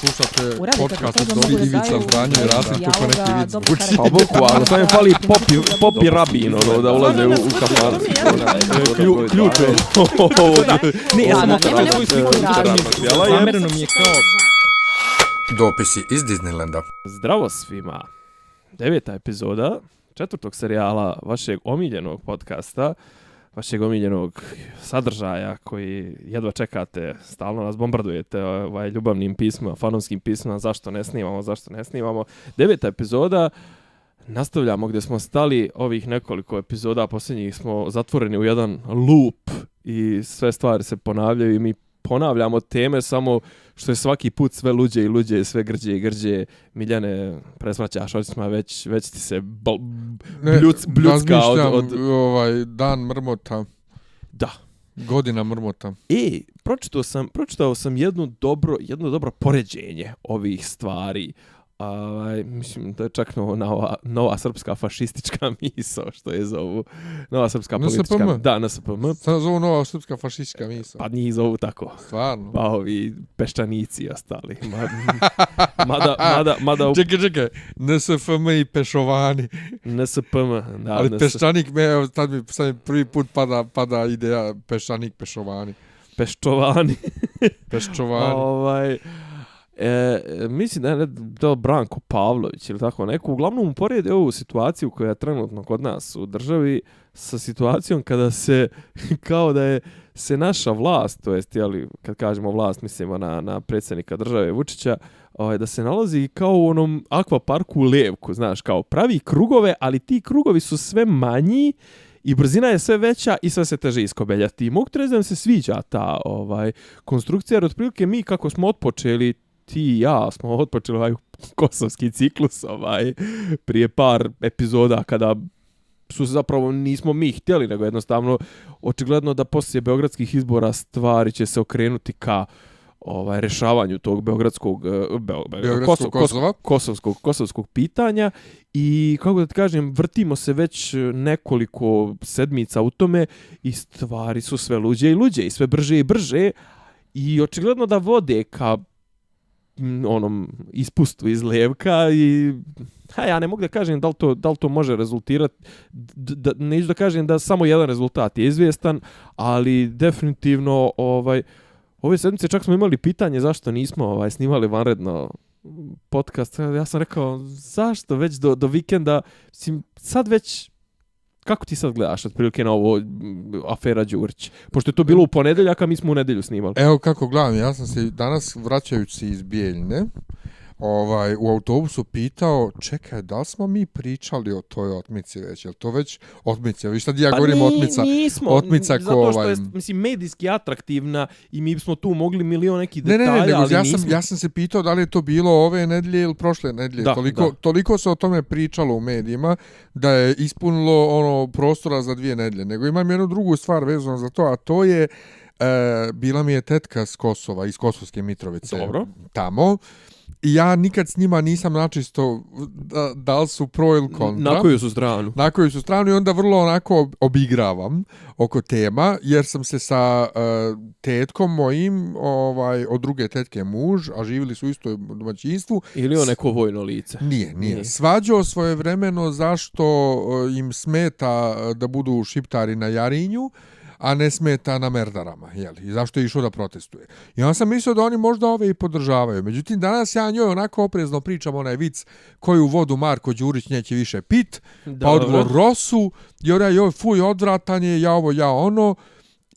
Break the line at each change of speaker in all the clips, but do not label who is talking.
slušate
Uradite
podcast
to,
od
mogu da
Ivica
daju
Zdanje i Rasim
dijaloga,
kako neki vic
dobro
zvuči.
Pa bukvalno, samo je fali popi rabin, ono, da ulaze u kafanu. Ključe.
Ne, ja sam
Nema
Zamereno
mi je kao...
Dopisi iz Disneylanda.
Zdravo svima. 9. epizoda 4. serijala vašeg omiljenog podcasta, vašeg omiljenog sadržaja koji jedva čekate, stalno nas bombardujete ljubavnim pismima, fanovskim pismima, zašto ne snimamo. 9. epizoda, nastavljamo gdje smo stali, ovih nekoliko epizoda posljednjih smo zatvoreni u jedan loop i sve stvari se ponavljaju i mi ponavljamo teme samo što je svaki put sve luđe i luđe, sve grđe i grđe. Miljane, presvaćaš očima, već ti se bljucka od...
Dan mrmota.
Da.
Godina mrmota.
Pročitao sam jedno dobro poređenje ovih stvari. Mislim da je čak nova srpska fašistička misao, što je zovu. Nova srpska politička...
NSPM?
Da, NSPM.
Sada zovu nova srpska fašistička misao.
Pa njih zovu tako.
Stvarno?
Pa ovi peščanici i ostali. Mada...
Čekaj. NSFM i pešovani.
NSPM, da.
Ali peščanik, sad mi prvi put pada ideja peščanik, pešovani.
Peščovani.
Peščovani.
Mislim da je to Branko Pavlović ili tako neko. Uglavnom uporedi ovu situaciju koja je trenutno kod nas u državi sa situacijom kada se, kao da je se naša vlast, to jest, kad kažemo vlast, mislimo na predsjednika države Vučića, da se nalazi kao u onom akvaparku u Levku, znaš, kao pravi krugove, ali ti krugovi su sve manji i brzina je sve veća i sve se teže iskobeljati. I mogu reći da mi se sviđa ta konstrukcija, jer otprilike mi kako smo otpočeli, ti i ja smo otpočeli kosovski ciklus prije par epizoda kada su zapravo nismo mi htjeli, nego jednostavno očigledno da poslije beogradskih izbora stvari će se okrenuti ka rješavanju tog kosovskog pitanja i kako da ti kažem, vrtimo se već nekoliko sedmica u tome i stvari su sve luđe i luđe i sve brže i brže i očigledno da vode ka onom ispustu iz Levka i ja ne mogu da kažem da li to može rezultirati, neću da kažem da samo jedan rezultat je izvjestan, ali definitivno ove sedmice čak smo imali pitanje zašto nismo snimali vanredno podcast. Ja sam rekao zašto već do vikenda, sad već. Kako ti sad gledaš otprilike na ovo afera Đurić? Pošto je to bilo u ponedjeljak, a mi smo u nedjelju snimali.
Evo kako gledam, ja sam se danas vraćajući se iz Bijeljne, u autobusu pitao, čekaj, da li smo mi pričali o toj otmici već? Je li to već otmica? Vi šta ja govorim otmica?
Nismo,
otmica
zato što je medijski atraktivna i mi smo tu mogli milion nekih detalja,
nego,
ali nismo.
Ja sam se pitao da li je to bilo ove nedjelje ili prošle nedjelje. Toliko se o tome pričalo u medijima da je ispunilo prostora za 2 nedjelje. Nego imam jednu drugu stvar vezano za to, a to je bila mi je tetka s Kosova, iz Kosovske Mitrovice.
Dobro.
Tamo. I ja nikad s njima nisam načisto da li su pro ili kontra. Na koju su stranu i onda vrlo onako obigravam oko tema, jer sam se sa tetkom mojim, od druge tetke muž, a živjeli su u istoj domaćinstvu.
Ili on neko vojno lice?
Nije. Svađao svojevremeno zašto im smeta da budu šiptari na Jarinju, a ne smeta na Merdarama, i zašto je išao da protestuje. I onda sam mislio da oni možda ove i podržavaju. Međutim, danas ja njoj onako oprezno pričam onaj vic koju vodu Marko Đurić neće više pit, pa odgovor Rosu, joj, fuj, odvratan je, ja ovo, ja ono,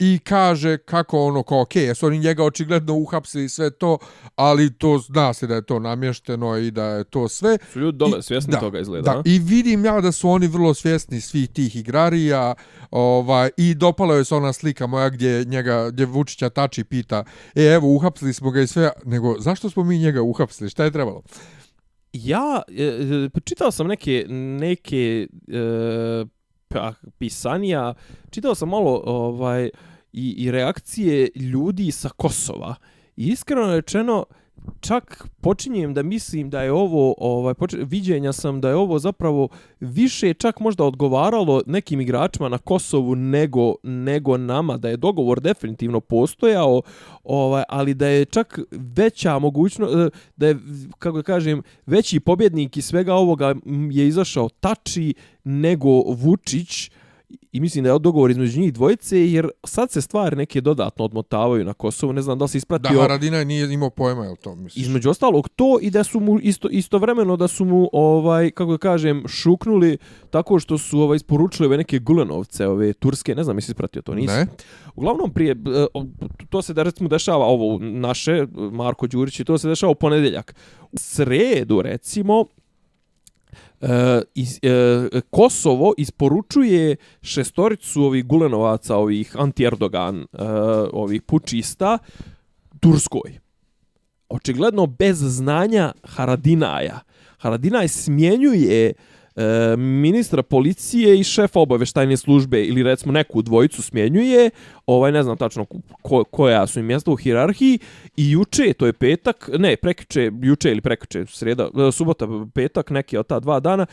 i kaže kako jesu oni njega očigledno uhapsili i sve to, ali to zna se da je to namješteno i da je to sve.
Su ljudi dole svjesni toga izgleda.
Da, i vidim ja da su oni vrlo svjesni svih tih igrarija, i dopala je se ona slika moja gdje Vučića tači pita, evo uhapsili smo ga i sve, nego zašto smo mi njega uhapsili, šta je trebalo?
Ja čitao sam neke pisanija, čitao sam malo i reakcije ljudi sa Kosova i iskreno rečeno čak počinjem da mislim da je ovo, viđenja sam da je ovo zapravo više čak možda odgovaralo nekim igračima na Kosovu nego nama, da je dogovor definitivno postojao, ali da je čak veća mogućnost, da je, kako da kažem, veći pobjednik iz svega ovoga je izašao Tači nego Vučić. I mislim da je dogovor između njih dvojice, jer sad se stvari neke dodatno odmotavaju na Kosovu, ne znam da li se ispratio...
Da, Haradinaj nije imao pojma, je li to misliš?
Između ostalog to i da su mu istovremeno da su mu, kako da kažem, šuknuli tako što su isporučili ove neke Gulenovce, ove turske, ne znam jesi ispratio to, nisi?
Ne.
Uglavnom prije, to se da recimo dešava ovo naše, Marko Đurić, to se dešava u ponedjeljak. U sredu, recimo, Kosovo isporučuje 6 ovih Gulenovaca, ovih anti-Erdogan, ovih pučista, Turskoj. Očigledno bez znanja Haradinaja. Haradinaj smjenjuje ministra policije i šefa obavještajne službe ili recimo neku dvojicu smjenjuje, ne znam tačno koja su im mjesta u hijerarhiji, i juče, to je petak, ne, juče ili prekjuče, sreda, subota, petak, neki od ta 2 dana,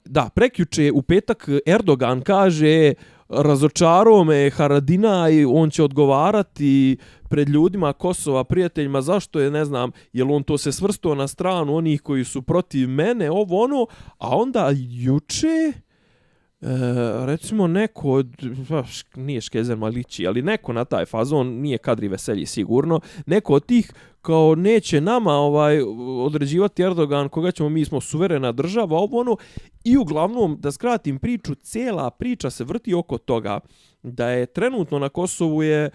da, prekjuče u petak Erdogan kaže: razočarao me Haradinaj, on će odgovarati pred ljudima Kosova, prijateljima, zašto je, ne znam, jel on to se svrstao na stranu onih koji su protiv mene, a onda juče, recimo neko od, nije Škezer Malići, ali neko na taj fazon, nije Kadri Veselji sigurno, neko od tih kao neće nama određivati Erdogan koga ćemo, mi smo suverena država, i uglavnom, da skratim priču, cijela priča se vrti oko toga da je trenutno na Kosovu je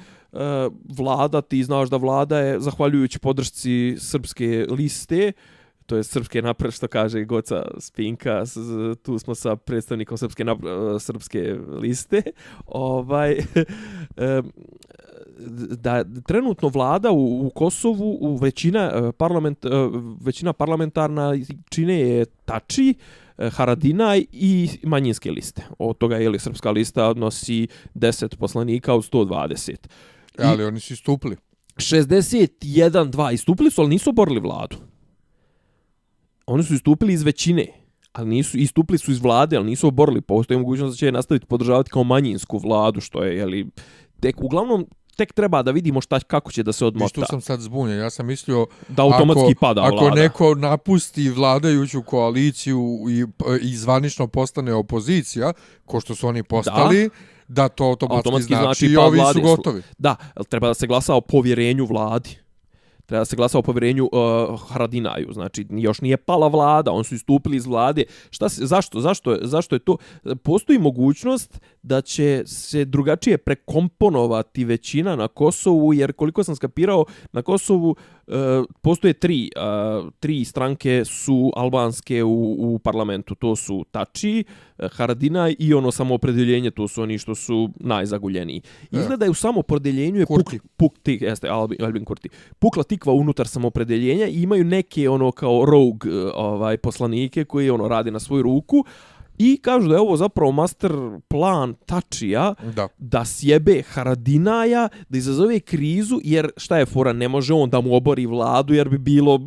vlada, ti znaš da vlada je, zahvaljujući podršci srpske liste, to je srpske napred, što kaže Goca Spinka, tu smo sa predstavnikom srpske liste, da trenutno vlada u Kosovu, većina parlamentarna čine je Tači, Haradinaj i manjinske liste. Od toga je srpska lista nosi 10 poslanika od 120.
Ali oni su istupili.
61-2 istupili su, ali nisu oborili vladu. Oni su istupili iz većine, ali nisu istupili su iz vlade, ali nisu oborili. Postoji mogućnost da će nastaviti podržavati kao manjinsku vladu, što je, uglavnom, tek treba da vidimo kako će da se odmota.
Tu sam sad zbunjen. Ja sam mislio
da automatski pada vlada.
Ako neko napusti vladajuću koaliciju i zvanično postane opozicija, ko što su oni postali, da to automatski znači i ovi su gotovi.
Da, treba da se glasa o povjerenju vladi. Treba da se glasa o povjerenju Haradinaju. Znači, još nije pala vlada, oni su istupili iz vlade. Zašto je to? Postoji mogućnost da će se drugačije prekomponovati većina na Kosovu, jer koliko sam skapirao, na Kosovu postoje tri stranke su albanske u parlamentu. To su Tači, Haradinaj i samoopredjeljenje, to su oni što su najzaguljeniji. Izgleda je u samoopredjeljenju Albin Kurti. Pukla tikva unutar samoopredjeljenja i imaju neke kao rogue poslanike koji rade na svoju ruku. I kažu da je ovo zapravo master plan Tačija da sjebe Haradinaja, da izazove krizu, jer šta je fora, ne može on da mu obori vladu, jer bi bilo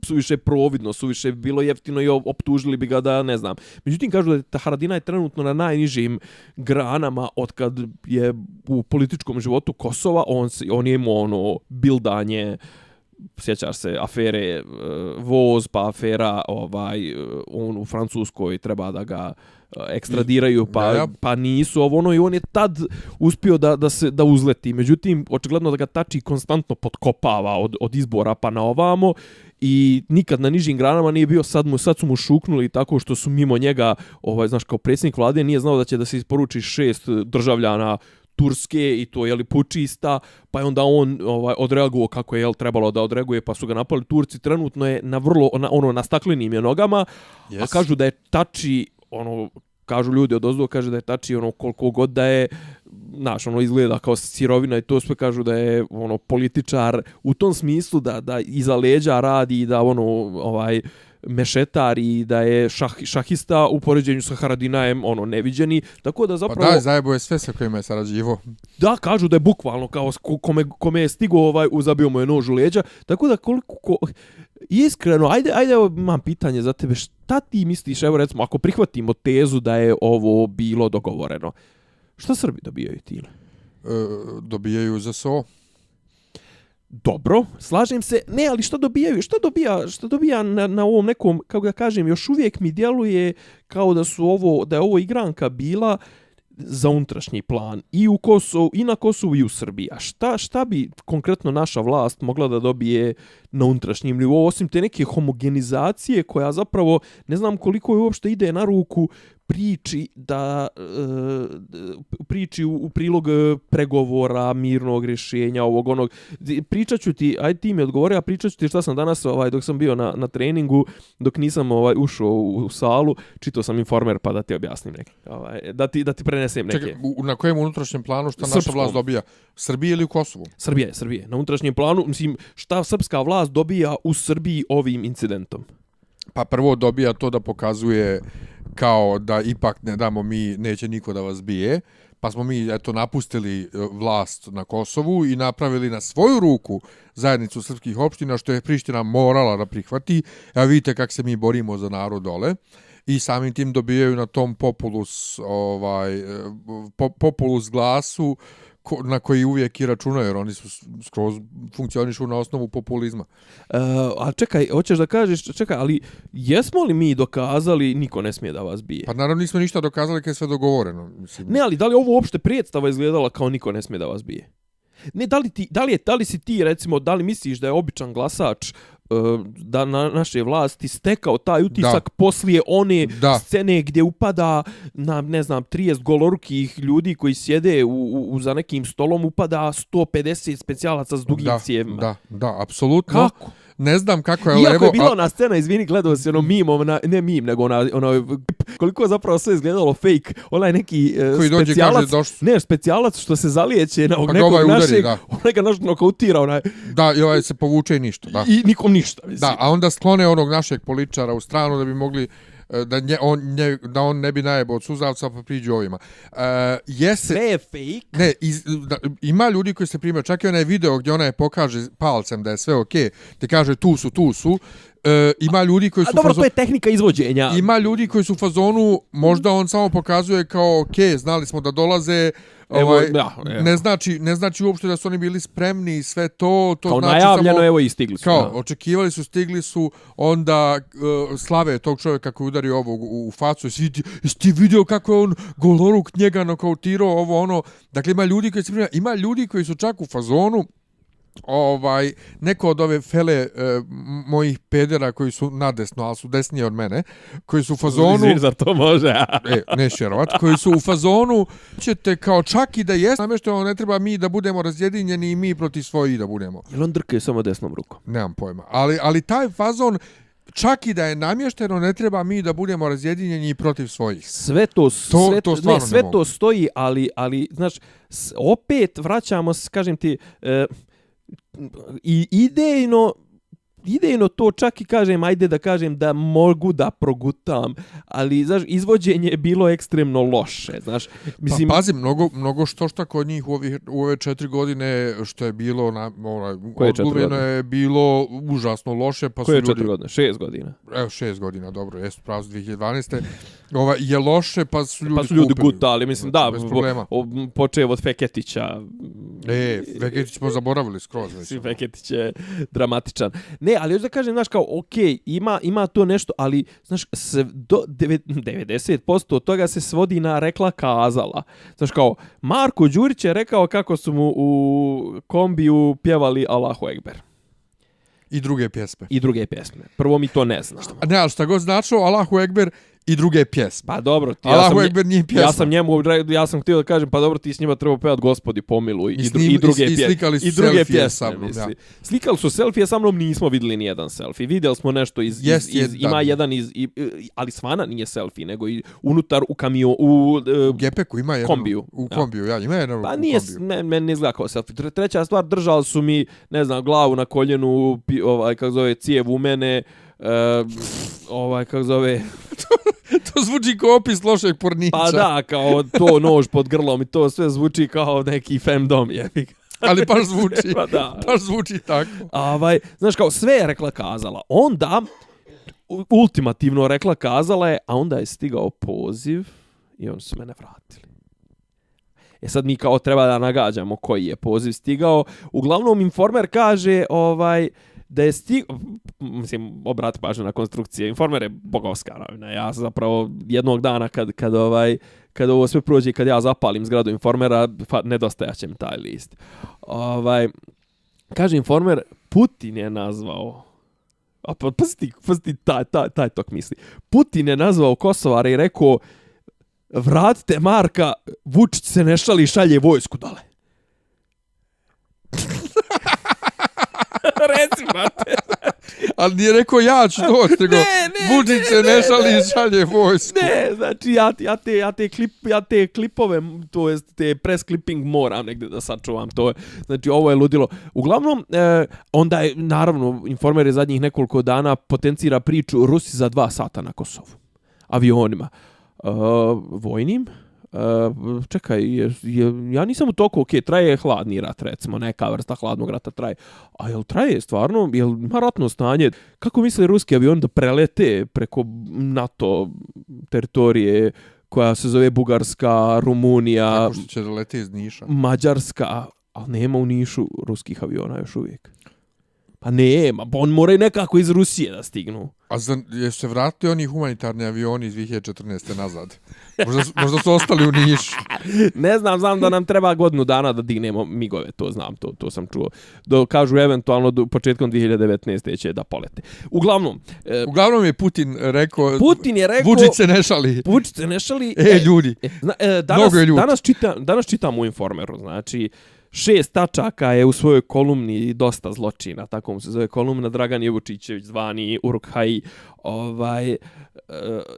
suviše providno, suviše bi bilo jeftino i optužili bi ga da, ne znam. Međutim, kažu da je Haradinaj trenutno na najnižim granama od kad je u političkom životu Kosova, on je imao bildanje, sjećaš se, afere Voz, pa afera on u Francuskoj treba da ga ekstradiraju, pa nisu i on je tad uspio da uzleti. Međutim, očigledno da ga Tači konstantno potkopava od izbora pa na ovamo i nikad na nižim granama nije bio, sad su mu šuknuli tako što su mimo njega, znaš, kao predsjednik vlade nije znao da će da se isporuči 6 državljana Turske i to pučista, pa je onda on odreagovao kako je trebalo da odreaguje, pa su ga napali Turci. Trenutno je na vrlo na staklenim je nogama, a kažu da je Tači kažu ljudi odozdo, kaže da je Tači koliko god da je, znaš, izgleda kao sirovina i to sve, kažu da je političar u tom smislu da iza leđa radi i da mešetar i da je šahista u poređenju sa Haradinajem ono neviđeni, tako da zapravo...
Pa da, zajebo je sve sa kojima je sarađivo.
Da, kažu da je bukvalno kao kome je stigao zabio mu je nož u leđa, tako da koliko... Iskreno, ajde, evo, imam pitanje za tebe, šta ti misliš, evo recimo, ako prihvatimo tezu da je ovo bilo dogovoreno, šta Srbi dobijaju time?
Dobijaju za so.
Dobro, slažem se. Ne, ali što dobijaju? Što dobija na ovom nekom, kako da kažem, još uvijek mi djeluje kao da je ovo igranka bila za unutrašnji plan i u Kosovu, i na Kosovu i u Srbiji. A šta bi konkretno naša vlast mogla da dobije na unutrašnjem nivou, osim te neke homogenizacije koja zapravo ne znam koliko je uopšte ide na ruku priči u prilog pregovora, mirnog rješenja, ovog onog. Pričat ću ti, ajde ti mi odgovori, a pričat ću ti šta sam danas dok sam bio na treningu, dok nisam ušao u salu, čitao sam Informer pa da ti objasnim neke. Da ti prenesem neke.
Čekaj, na kojem unutrašnjem planu šta naša vlast dobija? Srbije ili u Kosovu?
Srbije. Na unutrašnjem planu, mislim, šta srpska vlast dobija u Srbiji ovim incidentom?
Pa prvo dobija to da pokazuje kao da ipak ne damo mi, neće niko da vas bije, pa smo mi napustili vlast na Kosovu i napravili na svoju ruku zajednicu srpskih opština, što je Priština morala da prihvati. Evo vidite kako se mi borimo za narod dole. I samim tim dobijaju na tom populus glasu na koji uvijek i računaju, jer oni su skroz funkcionišu na osnovu populizma.
A čekaj, hoćeš da kažeš, ali jesmo li mi dokazali niko ne smije da vas bije?
Pa naravno nismo ništa dokazali kad je sve dogovoreno. Mislim.
Ne, ali da li ovo uopšte predstava izgledala kao niko ne smije da vas bije? Ne, da li si ti, recimo, da li misliš da je običan glasač da na naše vlasti stekao taj utisak poslije one scene gdje upada na, ne znam, 30 golorukih ljudi koji sjede za nekim stolom, upada 150 specijalaca s dugim cijevima.
Da, apsolutno.
Kako?
Ne znam kako je
Iako je bila ona scena, izvini, gledao si ono ne mim, nego ono koliko je zapravo sve izgledalo fake, onaj neki specijalac, specijalac što se zalijeće na nekog našeg, onaj ga naš nokautira, onaj.
Da, i ovaj se povuče i ništa, da.
I nikom ništa, mislim.
Da, a onda sklone onog našeg političara u stranu da bi mogli da on ne bi najebao od suzavca pa priđu ovima.
Sve je fake?
Ne, ima ljudi koji se primaju, čak i onaj video gdje ona je pokaže palcem da je sve okej, te kaže tu su, ima ljudi koji su
dobro, to je tehnika izvođenja.
Ima ljudi koji su u fazonu, možda on samo pokazuje kao okej, znali smo da dolaze, ne znači uopšte da su oni bili spremni i sve to
kao
znači
najavljeno,
samo,
evo i stigli su.
Kao, očekivali su, stigli su, onda slave tog čovjeka koji udario ovog u facu, jesi ti vidio kako je on goloruk njega nokautirao, ovo ono, dakle ima ljudi koji se primaju, ima ljudi koji su čak u fazonu, neko od ove fele mojih pedera koji su nadesno, ali su desnije od mene, koji su u fazonu...
Izvini, zar to može?
Neš vjerovat, koji su u fazonu, ćete kao čak i da jest, namješteno ne treba mi da budemo razjedinjeni i mi protiv svojih da budemo.
Jel on drke samo desnom rukom?
Nemam pojma, ali taj fazon, čak i da je namješteno, ne treba mi da budemo razjedinjeni i protiv svojih.
Sve to stoji, ali znaš, opet vraćamo, kažem ti, i idejno to čak i kažem, ajde da kažem da mogu da progutam, ali znaš, izvođenje je bilo ekstremno loše, znaš. Mislim,
pa pazi, mnogo što kod njih u ove 4 godine što je bilo odglumljeno je bilo užasno loše. Pa
koje 4 godine? 6 godina?
Evo, 6 godina, dobro, jesu pravo 2012. Je loše, pa su ljudi
gutali, mislim, da, počeo od Feketića.
Feketić smo zaboravili skroz.
Feketić je dramatičan. Ne, ali još da kažem, znaš, kao, okej, ima to nešto, ali, znaš, do 90% od toga se svodi na rekla kazala. Znaš, kao, Marko Đurić je rekao kako su mu u kombiju pjevali Allahu Ekber.
I druge pjesme.
Prvo mi to ne znam.
Ne, ali šta god značilo, Allahu Ekber i druge pjesme.
Pa dobro,
Allahu Ekber nije pjesma.
Ja sam htio da kažem, pa dobro, ti s njima treba pevati Gospodi pomiluj i
slikali su selfije sa mnom.
Slikali su selfije sa mnom, nismo vidjeli ni jedan selfie. Vidjeli smo nešto ima jedan ali Svana nije selfie, nego i unutar u kamionu, u
Gepeku ima jedan.
Kombiju.
U kombiju, ja, ima jedan u kombiju.
Pa meni ne izgleda kao selfie. Treća stvar, držali su mi, ne znam, glavu na koljenu, kako zove, cijev u mene, kako zove...
To zvuči kao opis lošeg porniča.
Pa da, kao to nož pod grlom i to sve zvuči kao neki femdom, jebik.
Ali baš zvuči,
pa da.
Baš zvuči tako.
Znaš, kao sve je rekla kazala. Onda, ultimativno rekla kazala je, a onda je stigao poziv i oni su mene vratili. Sad mi kao treba da nagađamo koji je poziv stigao. Uglavnom, Informer kaže da je mislim, obrati pažnju na konstrukcije. Informer je bogovska novina. Ja zapravo jednog dana kad ovo sve prođe, kad ja zapalim zgradu Informera, nedostajaće mi taj list. Kaže Informer, Putin je nazvao, a pasti taj tok misli. Putin je nazvao Kosovare i rekao, vratite Marka, Vučić se ne šali i šalje vojsku dole. Reci, brate.
Ali nije rekao ja ću doći, nego Vučić se ne šali i šalje vojsku.
Ne, znači ja te klipove, to jest te press clipping moram negdje da sačuvam. Znači ovo je ludilo. Uglavnom, onda je, naravno, Informer je zadnjih nekoliko dana potencira priču Rusi za 2 sata na Kosovu. Avionima. Vojnim. Čekaj, ja nisam u toku, traje hladni rat, recimo, neka vrsta hladnog rata traje. A jel traje stvarno, jel ima ratno stanje? Kako misle ruski avion da prelete preko NATO teritorije koja se zove Bugarska, Rumunija,
tako što će da leti iz Niša.
Mađarska, ali nema u Nišu ruskih aviona još uvijek. Pa nema, on moraju nekako iz Rusije da stignu.
A jesu se vratili oni humanitarni avioni iz 2014. nazad? Možda su ostali u Nišu.
Ne znam da nam treba godinu dana da dignemo migove, to znam, to sam čuo. Kažu eventualno početkom 2019. će da polete. Uglavnom
je Putin rekao,
Vučić
se ne šali. Ljudi,
danas čitam u Informeru, znači 6 tačaka je u svojoj kolumni dosta zločina, tako mu se zove kolumna, Dragan Jevučićević zvani Uruk-hai,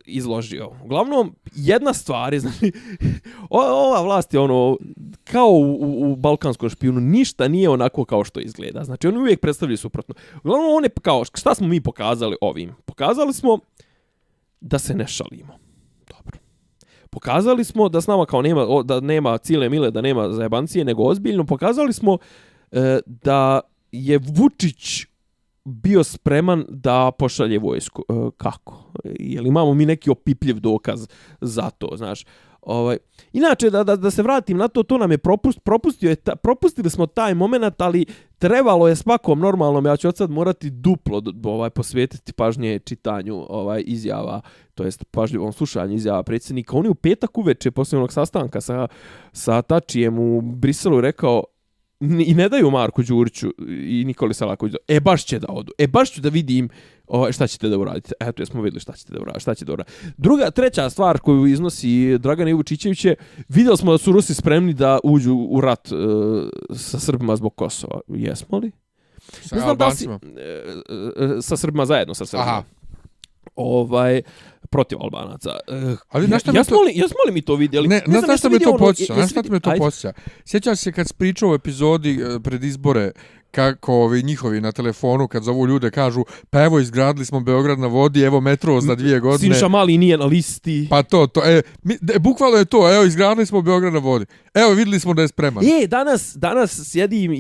izložio. Uglavnom, jedna stvar je, znači, ova vlast je kao u balkanskom špijunu, ništa nije onako kao što izgleda. Znači, oni uvijek predstavljaju suprotno. Uglavnom, on je kao, šta smo mi pokazali ovim? Pokazali smo da se ne šalimo. Dobro. Pokazali smo da s nama kao da nema cile mile, da nema zajebancije, nego ozbiljno. Pokazali smo da je Vučić bio spreman da pošalje vojsku. Kako? Jel imamo mi neki opipljiv dokaz za to, znaš? Inače, da se vratim na to nam je propustili smo taj moment, ali trebalo je svakom normalnom, ja ću od sad morati duplo posvetiti pažnje čitanju izjava, to jest pažljivom slušanju izjava predsjednika. On je u petak uveče poslije onog sastanka sa Tačijem u Briselu rekao i ne daju Marku Đuriću i Nikoli Selakoviću, baš će da odu, baš ću da vidim šta ćete da uradite. Eto, jesmo vidjeli šta ćete da uradite. Treća stvar koju iznosi Dragan Jevučićević je, vidjeli smo da su Rusi spremni da uđu u rat sa Srbima zbog Kosova. Jesmo li?
Sa Albancima?
Sa Srbima zajedno, sa Srbima.
Aha.
Protiv Albanaca.
Ali
jesmo li mi to vidjeli?
Znaš šta me to podsjeća? Sjećaš se kad pričao u epizodi pred izbore kako njihovi na telefonu kad zovu ljude kažu pa evo izgradili smo Beograd na vodi, evo metro za 2 godine.
Siniša Mali nije na listi.
Pa to. Bukvalno je to, evo izgradili smo Beograd na vodi. Evo vidjeli smo da je spreman.
Danas sjedim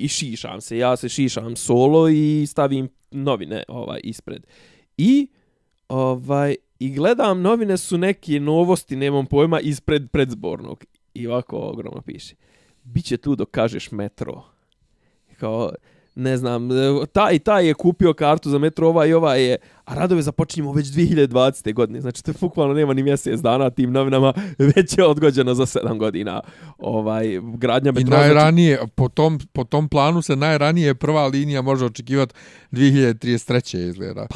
i šišam se. Ja se šišam solo i stavim novine ispred. I gledam, novine su neke novosti, nemam pojma, ispred predzbornog. I ovako ogromno piše. Biće tu dok kažeš metro. Kao, ne znam, taj je kupio kartu za metro, ova je, a radove započinjemo već 2020. godine. Znači, to bukvalno nema ni mjesec dana tim novinama, već je odgođeno za 7 godina gradnja metroa.
I najranije, po tom planu se najranije prva linija može očekivati 2033. izgleda.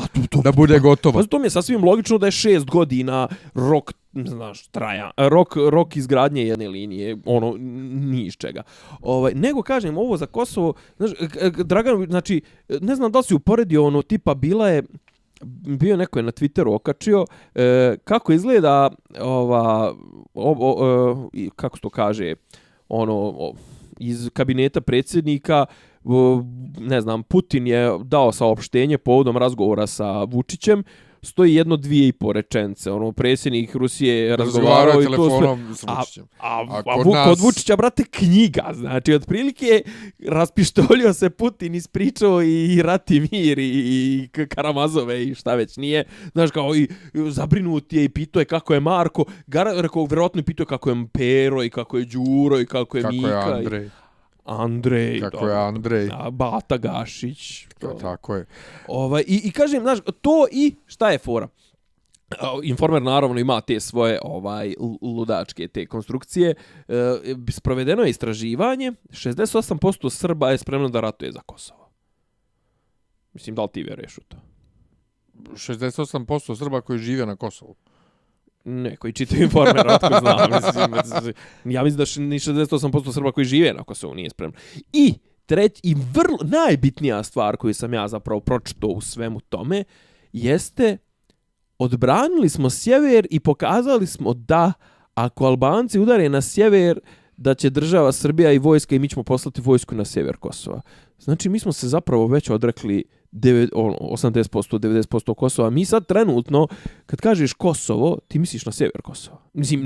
Da bude gotova.
Pa to mi je sasvim logično da je 6 godina rok, znaš, traja, rok izgradnje jedne linije, ni iz čega. Nego, kažem, ovo za Kosovo, znaš, Dragan, znači, ne znam da li si uporedio tipa, bio neko je na Twitteru okačio kako izgleda kako se to kaže iz kabineta predsjednika ne znam, Putin je dao saopštenje povodom razgovora sa Vučićem, stoji 1-2,5 rečenice. Ono, predsjednik Rusije je razgovarao i to
telefonom s Vučićem.
Kod Vučića, brate, knjiga. Znači, otprilike raspištolio se Putin, ispričao i Ratimir i Karamazove i šta već nije. Znaš, kao i zabrinut je i pitao je kako je Marko. Rekao, vjerojatno je pitao kako je Pero i kako je Đuro i kako je Mika.
Kako je Andrej.
Andrej.
Kako je Andrej.
Bata Gašić.
Tako je.
I kažem, znaš, to i šta je fora? Informer naravno ima te svoje ludačke te konstrukcije. Sprovedeno je istraživanje, 68% Srba je spremno da ratuje za Kosovo. Mislim, da li ti vjeruješ u to?
68% Srba koji žive na Kosovu.
Ne, koji čitaju Informer, otko znam. Ja mislim da ni 68% Srba koji žive na Kosovu nije spremno. I vrlo najbitnija stvar koju sam ja zapravo pročitao u svemu tome jeste odbranili smo sjever i pokazali smo da ako Albanci udare na sjever, da će država Srbija i vojska i mi ćemo poslati vojsku na sjever Kosova. Znači, mi smo se zapravo već odrekli 80%, 90% Kosova. Mi sad trenutno, kad kažeš Kosovo, ti misliš na sjever Kosova. Mislim,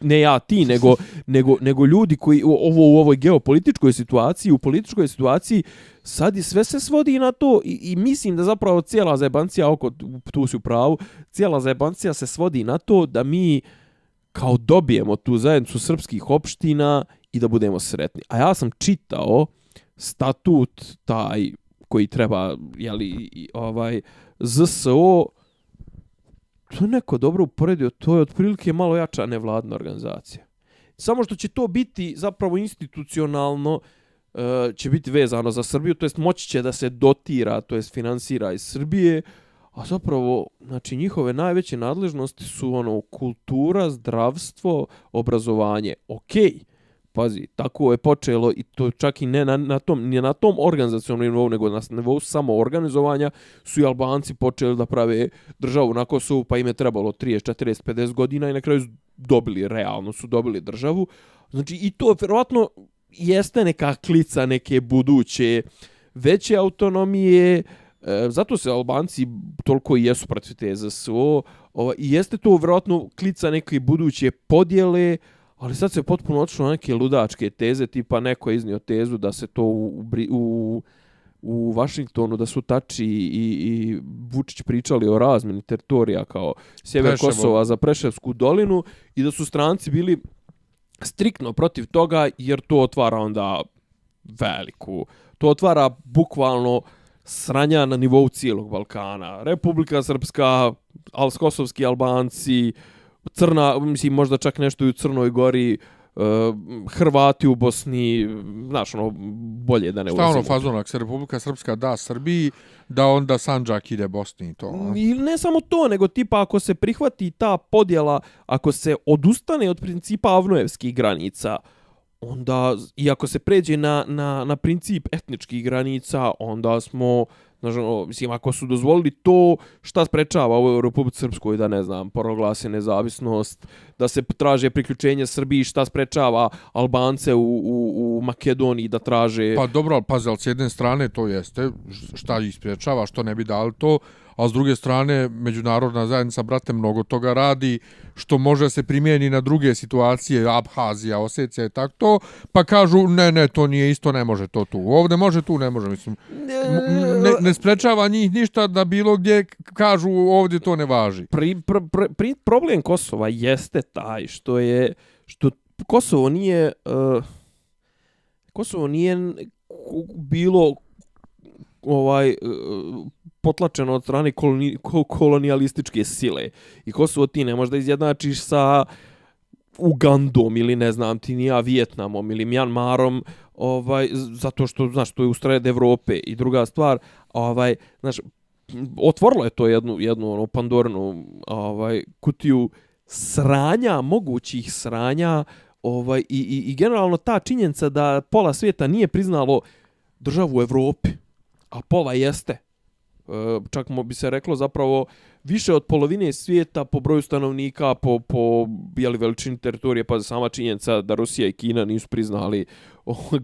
ne ja, ti, nego ljudi koji u ovoj geopolitičkoj situaciji, u političkoj situaciji, sad i sve se svodi na to i mislim da zapravo cijela zajebancija, tu si u pravu, cijela zajebancija se svodi na to da mi kao dobijemo tu zajednicu srpskih opština i da budemo sretni. A ja sam čitao statut taj koji treba, ZSO, to je neko dobro uporedio, to je otprilike malo jača nevladna organizacija. Samo što će to biti zapravo institucionalno, će biti vezano za Srbiju, to jest moći će da se dotira, to jest finansira iz Srbije, a zapravo, znači, njihove najveće nadležnosti su kultura, zdravstvo, obrazovanje. Okej. Pazi, tako je počelo i to čak i ne na tom organizacionalnom nivou, nego na nivou samoorganizovanja su i Albanci počeli da prave državu na Kosovu, pa im je trebalo 30, 40, 50 godina i na kraju realno su dobili državu. Znači, i to vjerovatno jeste neka klica neke buduće veće autonomije, zato se Albanci toliko i jesu protiv te ZSO, i jeste to vjerovatno klica neke buduće podjele, ali sad se potpuno otišlo na neke ludačke teze, tipa neko je iznio tezu da se to u Vašingtonu, da su Tači i Vučić pričali o razmjeni teritorija kao sjever Kosova za Preševsku dolinu i da su stranci bili striktno protiv toga jer to otvara onda to otvara bukvalno sranja na nivou cijelog Balkana. Republika Srpska, kosovski Albanci, mislim možda čak nešto i u Crnoj Gori, Hrvati u Bosni, znaš, bolje da ne ulazimo.
Šta fazon, ako se Republika Srpska da Srbiji, da onda Sandžak ide Bosni i to?
I ne samo to, nego tipa ako se prihvati ta podjela, ako se odustane od principa avnojevskih granica, onda, i ako se pređe na princip etničkih granica, onda smo, znači, mislim, ako su dozvolili to, šta sprečava u Republici Srpskoj da, ne znam, proglase nezavisnost, da se traže priključenje Srbiji, šta sprečava Albance u Makedoniji da traže...
Pa dobro, ali pazi, s jedne strane to jeste, šta ih sprečava, što ne bi dali to, a s druge strane, međunarodna zajednica, brate, mnogo toga radi, što može se primijeni na druge situacije, Abhazija, Osecija i tako to, pa kažu, ne, to nije isto, ne može to tu. Ovdje može, tu ne može, mislim. Ne sprečava njih ništa da bilo gdje kažu ovdje to ne važi.
Problem Kosova jeste taj što Kosovo nije bilo potlačeno od strane kolonijalističke sile. I Kosovo ti ne možda izjednačiš sa Ugandom ili ne znam ti nija Vijetnamom ili Mjanmarom, zato što, znaš, to je u sred Evrope. I druga stvar, znaš, otvorilo je to jednu Pandorinu kutiju sranja, mogućih sranja, i generalno ta činjenica da pola svijeta nije priznalo državu u Evropi, a pola jeste. čak bi se reklo zapravo više od polovine svijeta po broju stanovnika, po veličini teritorije, pa sama činjenica da Rusija i Kina nisu priznali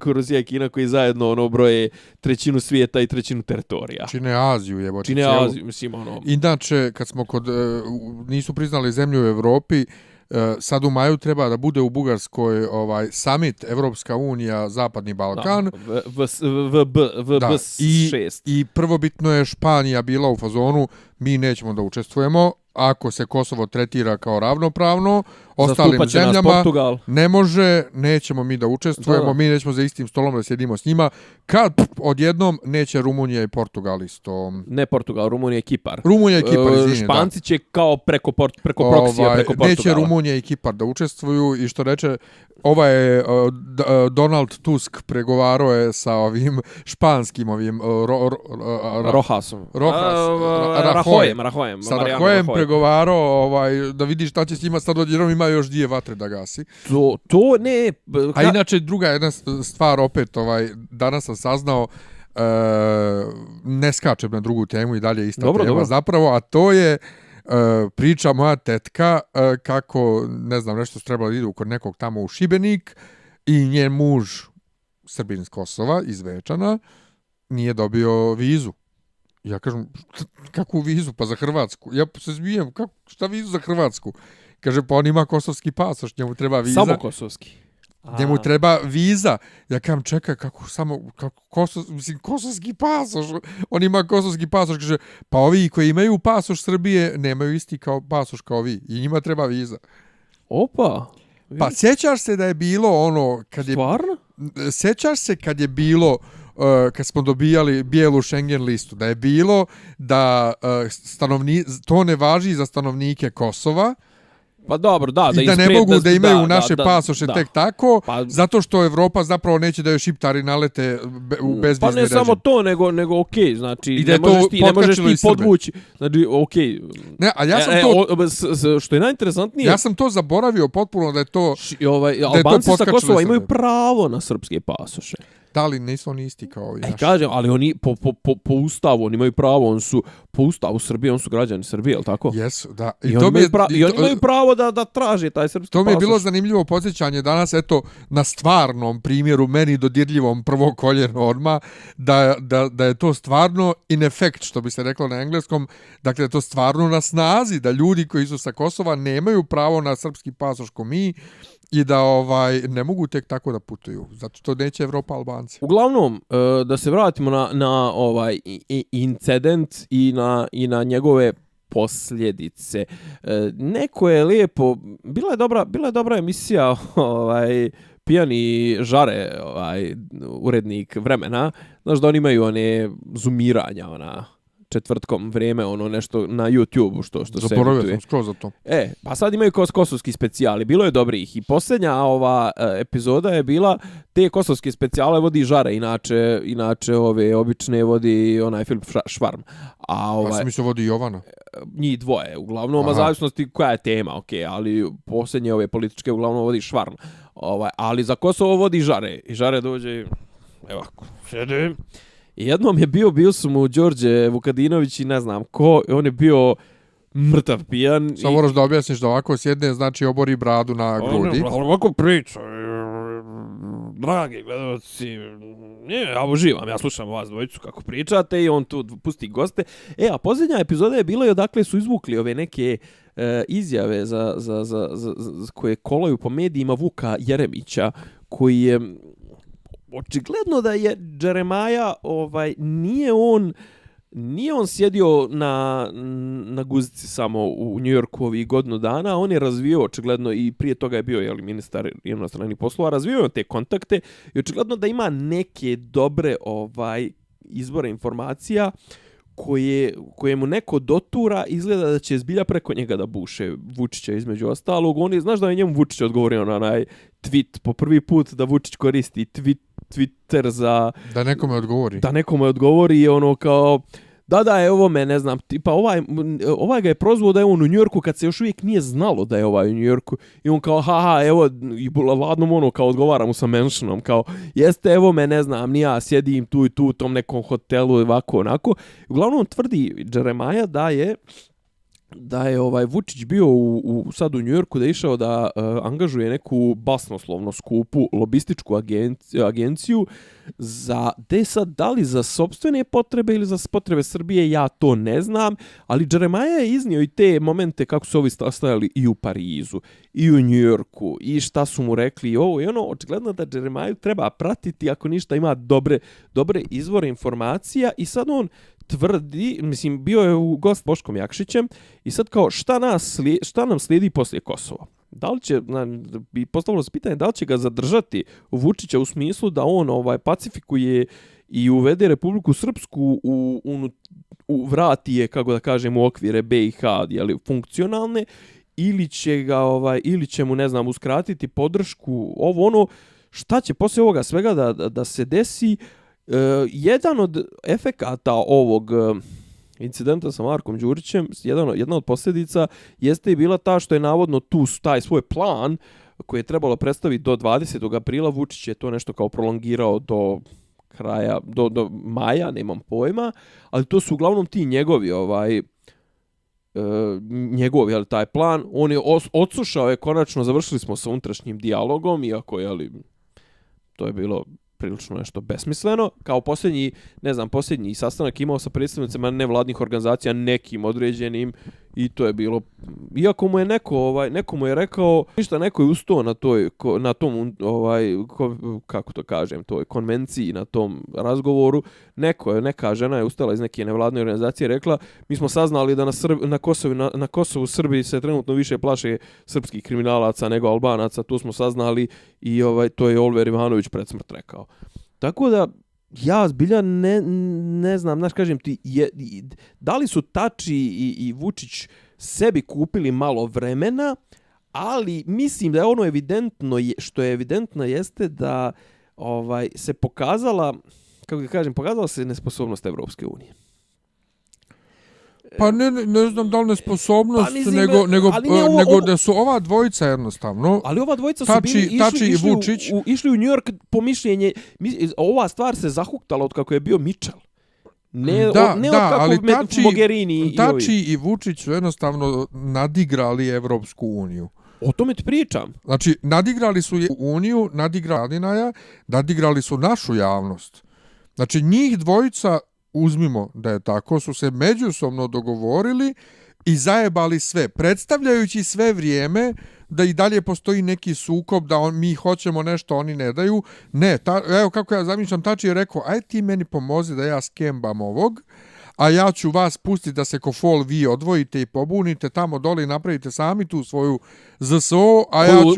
Rusija i Kina koji zajedno broje trećinu svijeta i trećinu teritorija.
Čine Aziju, jebote.
Čine Aziju, mislim
Inače, kad smo nisu priznali zemlju u Evropi, sad u maju treba da bude u Bugarskoj summit Evropska unija Zapadni Balkan.
VB6.
I prvobitno je Španija bila u fazonu, mi nećemo da učestvujemo ako se Kosovo tretira kao ravnopravno ostalim zemljama. Ne može, nećemo mi da učestvujemo, mi nećemo za istim stolom da sjedimo s njima. Kad odjednom neće Rumunija i Portugal isto.
Ne Portugal, Rumunija i Kipar.
Rumunija i Kipar, izvini,
Španci će kao preko proksija, preko Portugala.
Neće Rumunija i Kipar da učestvuju i što reče, Donald Tusk pregovarao je sa ovim španskim
Rojasom. Rajojem.
Sa Rajojem pregovarao da vidi šta će s njima, sad odjednom ima još 2 vatre da gasi.
To ne...
A inače druga jedna stvar opet, danas sam saznao, ne skačem na drugu temu i dalje ista tema dobro. Zapravo, a to je priča moja tetka kako, ne znam, nešto su trebalo da idu kod nekog tamo u Šibenik i njen muž, Srbin iz Kosova, iz Večana, nije dobio vizu. Ja kažem, kakvu vizu? Pa za Hrvatsku. Ja se zmijem, šta vizu za Hrvatsku? Kaže, pa on ima kosovski pasoš, njemu treba viza.
Samo kosovski.
Njemu treba viza. Ja kažem, čekaj, kosovski pasoš. On ima kosovski pasoš. Kaže, pa ovi koji imaju pasoš Srbije nemaju isti pasoš kao vi. I njima treba viza.
Opa.
Pa sjećaš se da je bilo
Stvarno?
Sjećaš se kad je bilo kad smo dobijali bijelu Schengen listu, da je bilo da to ne važi za stanovnike Kosova.
Pa dobro, da.
I da ne mogu da imaju naše pasoše tek tako, zato što Evropa zapravo neće da joj šiptari nalete u bezvizni režim.
Pa ne samo to, nego okej, znači ne možeš ti podvući. Znači, okej.
Ne, a ja sam
što je najinteresantnije...
Ja sam to zaboravio potpuno da je to...
Albanci sa Kosova imaju pravo na srpske pasoše.
Da li nisu oni isti kao ovi naši?
Kažem, ali oni po ustavu, oni imaju pravo, po ustavu Srbije, oni su građani Srbije, je li tako?
Jesu, da.
I oni imaju pravo da traže taj srpski pasoš.
To mi je bilo zanimljivo podsjećanje danas, eto, na stvarnom primjeru, meni dodirljivom prvo koljeno odmah, da je to stvarno in effect, što bi se reklo na engleskom, dakle, da je to stvarno na snazi, da ljudi koji su sa Kosova nemaju pravo na srpski pasoš ko mi, i da ne mogu tek tako da putuju, zato što neće Evropa Albanci.
Uglavnom, da se vratimo na incident i na njegove posljedice. Neko je lijepo, bila je dobra emisija Pijani Žare, urednik Vremena, znaš da oni imaju one zoomiranja, četvrtkom vrijeme, nešto na YouTube što se emituje.
Zaboravio sam skroz za to.
Pa sad imaju kosovski specijali, bilo je dobrih i posljednja ova epizoda je bila, te kosovske specijale vodi Žare, inače ove obične vodi onaj Filip Švarm.
Ja sam mislio vodi Jovana.
Njih dvoje, uglavnom, a zavisnosti koja je tema, ali posljednje ove političke uglavnom vodi Švarm. Ali za Kosovo vodi Žare. I Žare dođe, evo ako, sjedim. I jednom je bio su mu Đorđe Vukadinović i ne znam ko, on je bio mrtav pijan.
Samo moraš da objasniš da ovako sjedne, znači obori bradu na grudi.
Ovako priča, dragi gledalci, ja uživam, ja slušam vas dvojicu kako pričate i on tu pusti goste. A posljednja epizoda je bila i odakle su izvukli ove neke izjave za koje kolaju po medijima Vuka Jeremića, koji je... Očigledno da je Jeremaja, nije on sjedio na guzici samo u New Yorku ovih godinu dana, on je razvio, očigledno i prije toga je bio ministar inostranih poslova, razvio je te kontakte i očigledno da ima neke dobre izbore informacija koje mu neko dotura, izgleda da će zbilja preko njega da buše Vučića između ostalog. Znaš da je njemu Vučić odgovorio na onaj tweet po prvi put da Vučić koristi Twitter za...
Da nekome odgovori.
Da nekome odgovori je kao Da, evo me, ne znam, tipa ovaj ga je prozvao da je on u Njujorku kad se još uvijek nije znalo da je ovaj u Njujorku i on kao, evo, i ladnom ono kao odgovara mu sa mentionom, kao, jeste, evo me, ne znam, ni ja sjedim tu i tu u tom nekom hotelu, ovako, onako. Uglavnom tvrdi Jeremiah da je ovaj Vučić bio sad u Njujorku, da je išao da angažuje neku basnoslovno skupu lobističku agenciju za da li za sopstvene potrebe ili za potrebe Srbije, ja to ne znam, ali Jeremiah je iznio i te momente kako su ovi stajali i u Parizu i u Njujorku i šta su mu rekli i ovo i ono. Očigledno da Jeremiah treba pratiti, ako ništa ima dobre izvore informacija i sad on tvrdi, mislim, bio je u gost Boškom Jakšićem i sad kao šta nam slijedi poslije Kosova? Da li će, bi postavilo se pitanje, da li će ga zadržati Vučića u smislu da on pacifikuje i uvede Republiku Srpsku vrati je, kako da kažem, u okvire BiH, jeli, funkcionalne, ili će mu, ne znam, uskratiti podršku, šta će poslije ovoga svega da se desi. Jedan od efekata ovog incidenta sa Markom Đurićem, jedna od posljedica jeste i bila ta što je navodno taj svoj plan koji je trebalo predstaviti do 20. aprila, Vučić je to nešto kao prolongirao do kraja, do maja, nemam pojma, ali to su uglavnom ti njegovi ali taj plan, on je odsušao je, konačno završili smo sa unutrašnjim dijalogom, iako to je bilo prilično nešto besmisleno. Kao posljednji sastanak imao sa predstavnicima nevladnih organizacija, nekim određenim, i to je bilo, iako mu je neko mu je rekao, ništa, neko je ustao na tom kako to kažem, toj konvenciji, na tom razgovoru, neka žena je ustala iz neke nevladne organizacije i rekla, mi smo saznali da na Kosovu Srbiji se trenutno više plaše srpskih kriminalaca nego Albanaca, tu smo saznali i to je Oliver Ivanović pred smrt rekao. Tako da ja zbilja ne znam, znaš, kažem ti, da li su Tači i Vučić sebi kupili malo vremena, ali mislim da je ono evidentno, što je evidentno jeste da se pokazala, kako da kažem, pokazala se nesposobnost Evropske unije.
Pa ne znam da li nesposobnost, nego da su ova dvojica jednostavno.
Ali ova dvojica su išli u New York po mišljenje. Ova stvar se zahuktala od kako je bio Mitchell. Ne od kako Mogherini.
Tači i Vučić su jednostavno nadigrali Evropsku uniju.
O tome ti pričam.
Znači, nadigrali su uniju, nadigrali su našu javnost. Znači, njih dvojica, uzmimo da je tako, su se međusobno dogovorili i zajebali sve, predstavljajući sve vrijeme da i dalje postoji neki sukob, da mi hoćemo nešto, oni ne daju. Ne, evo kako ja zamišljam, Tači je rekao, aj ti meni pomozi da ja skembam ovog, a ja ću vas pustiti da se ko fol vi odvojite i pobunite tamo dole i napravite sami tu svoju ZSO.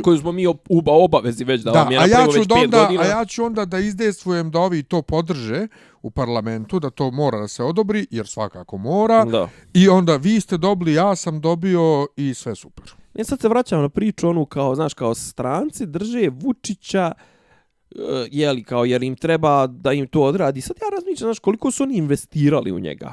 Koju smo mi obavezi već da vam je napravio već 5 godina.
A ja ću onda da izdejstvujem da ovi to podrže u parlamentu, da to mora da se odobri, jer svakako mora. Da. I onda vi ste dobili, ja sam dobio i sve super.
Sad se vraćam na priču onu kao stranci drže Vučića, jer im treba da im to odradi. Sad ja razmišljam, koliko su oni investirali u njega.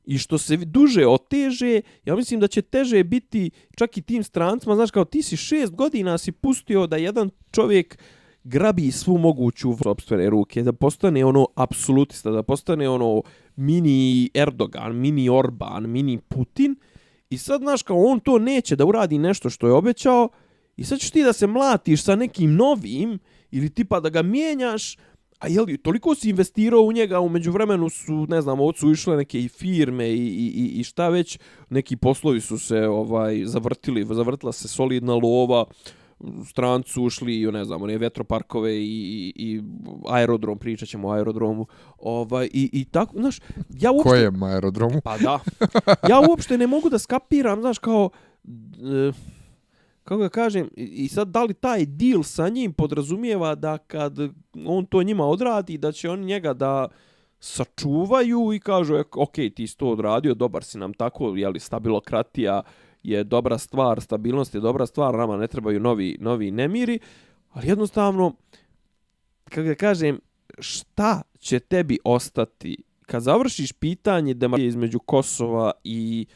I što se duže oteže, ja mislim da će teže biti čak i tim strancima, ti si 6 godina si pustio da jedan čovjek grabi svu moguću sopstvene ruke, da postane apsolutista, da postane mini Erdogan, mini Orban, mini Putin. I sad, on to neće da uradi nešto što je obećao i sad ćeš ti da se mlatiš sa nekim novim ili tipa da ga mijenjaš, a toliko si investirao u njega, umeđu vremenu su, ne znam, ovdje su išle neke i firme i šta već, neki poslovi su se zavrtila se solidna lova, strancu ušli, ne znam, one vetroparkove i aerodrom, pričat ćemo o aerodromu, i tako, ja uopšte...
Kojem aerodromu?
Pa da. Ja uopšte ne mogu da skapiram, kako da kažem, i sad da li taj deal sa njim podrazumijeva da kad on to njima odradi, da će oni njega da sačuvaju i kažu, ok, ti si to odradio, dobar si nam tako, stabilokratija je dobra stvar, stabilnost je dobra stvar, nama ne trebaju novi nemiri, ali jednostavno, kako da kažem, šta će tebi ostati kad završiš pitanje demarkacije između Kosova i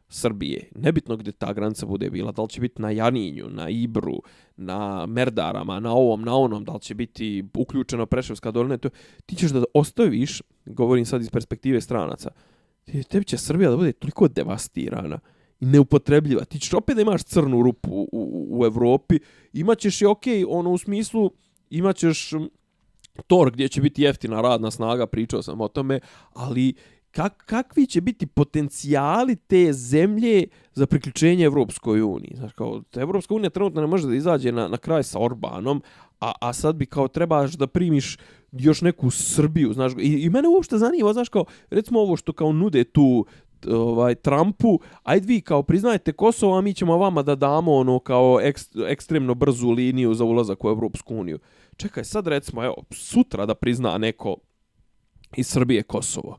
Srbije, nebitno gdje ta granica bude bila, da li će biti na Jarinju, na Ibru, na Merdarama, na ovom, na onom, da li će biti uključeno Preševska dolina, to, ti ćeš da ostaviš, govorim sad iz perspektive stranaca, tebi će Srbija da bude toliko devastirana i neupotrebljiva. Ti ćeš opet da imaš crnu rupu u Evropi, imaćeš je okej, ono u smislu, imaćeš tor gdje će biti jeftina radna snaga, pričao sam o tome, ali kakvi će biti potencijali te zemlje za priključenje Evropskoj uniji? Znaš, kao, Evropska unija trenutno ne može da izađe na kraj sa Orbanom, a sad bi kao trebaš da primiš još neku Srbiju, znaš, i mene uopšte zanima, znaš, kao, recimo ovo što kao nude tu Trumpu, ajde vi kao priznajte Kosovo, a mi ćemo vama da damo ono kao ekstremno brzu liniju za ulazak u Evropsku uniju. Čekaj, sad recimo, evo, sutra da prizna neko iz Srbije Kosovo.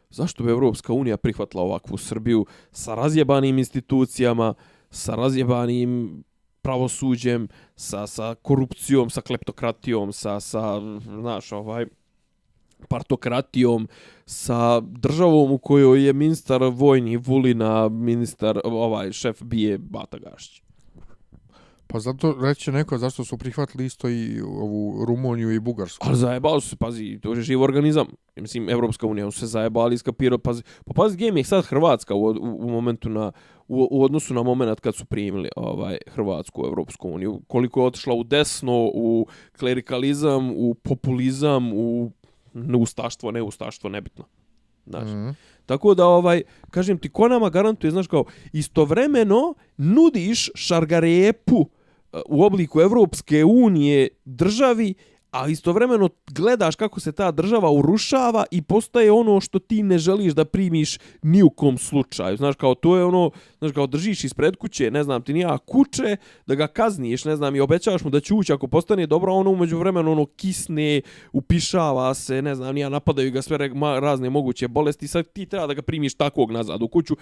Zašto bi Evropska unija prihvatila ovakvu Srbiju sa razjebanim institucijama, sa razjebanim pravosuđem, sa korupcijom, sa kleptokratijom, sa znaš, partokratijom, sa državom u kojoj je ministar vojni Vulina, ministar, šef bije Bata Gašić.
Pa zato reći neko zašto su prihvatili isto i ovu Rumuniju i Bugarsku.
Ali zajebali su se, pazi, to je živ organizam. Mislim, Evropska unija su se zajebali, iskapirao, pazi. Pa pazi, game je sad Hrvatska u momentu u odnosu na moment kad su primili Hrvatsku u Evropsku uniju. Koliko je otišla u desno, u klerikalizam, u populizam, u neustaštvo, nebitno. Znaš. Tako da, kažem ti, ko nama garantuje, znaš, kao, istovremeno nudiš šargarepu u obliku Evropske unije državi, a istovremeno gledaš kako se ta država urušava i postaje ono što ti ne želiš da primiš ni u kom slučaju. Znaš, kao, to je ono, znaš, kao, držiš ispred kuće, ne znam, ti nija kuće, da ga kazniš, ne znam, i obećavaš mu da će ući ako postane dobro, ono umeđu vremenu ono kisne, upišava se, ne znam, nija, napadaju ga sve razne moguće bolesti, sad ti treba da ga primiš takvog nazad u kuću,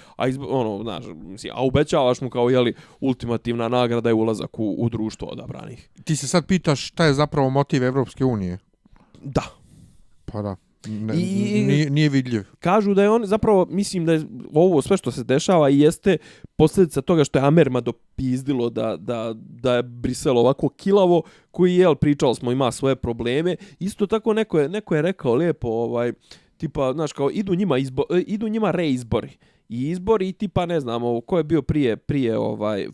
znaš, mislim, a obećavaš mu kao, jeli, ultimativna nagrada je ulazak u društvo odabranih.
Ti se sad pitaš šta je zapravo motiv Evropske unije?
Da.
Pa da. Nije vidljiv.
Kažu da je on, zapravo, mislim da je ovo sve što se dešava i jeste posljedica toga što je Amerma dopizdilo da je Brisel ovako kilavo, koji je, pričali smo, ima svoje probleme. Isto tako neko je rekao lijepo, tipa, znaš, kao, idu njima reizbori. I izbori, tipa, ne znam, ko je bio prije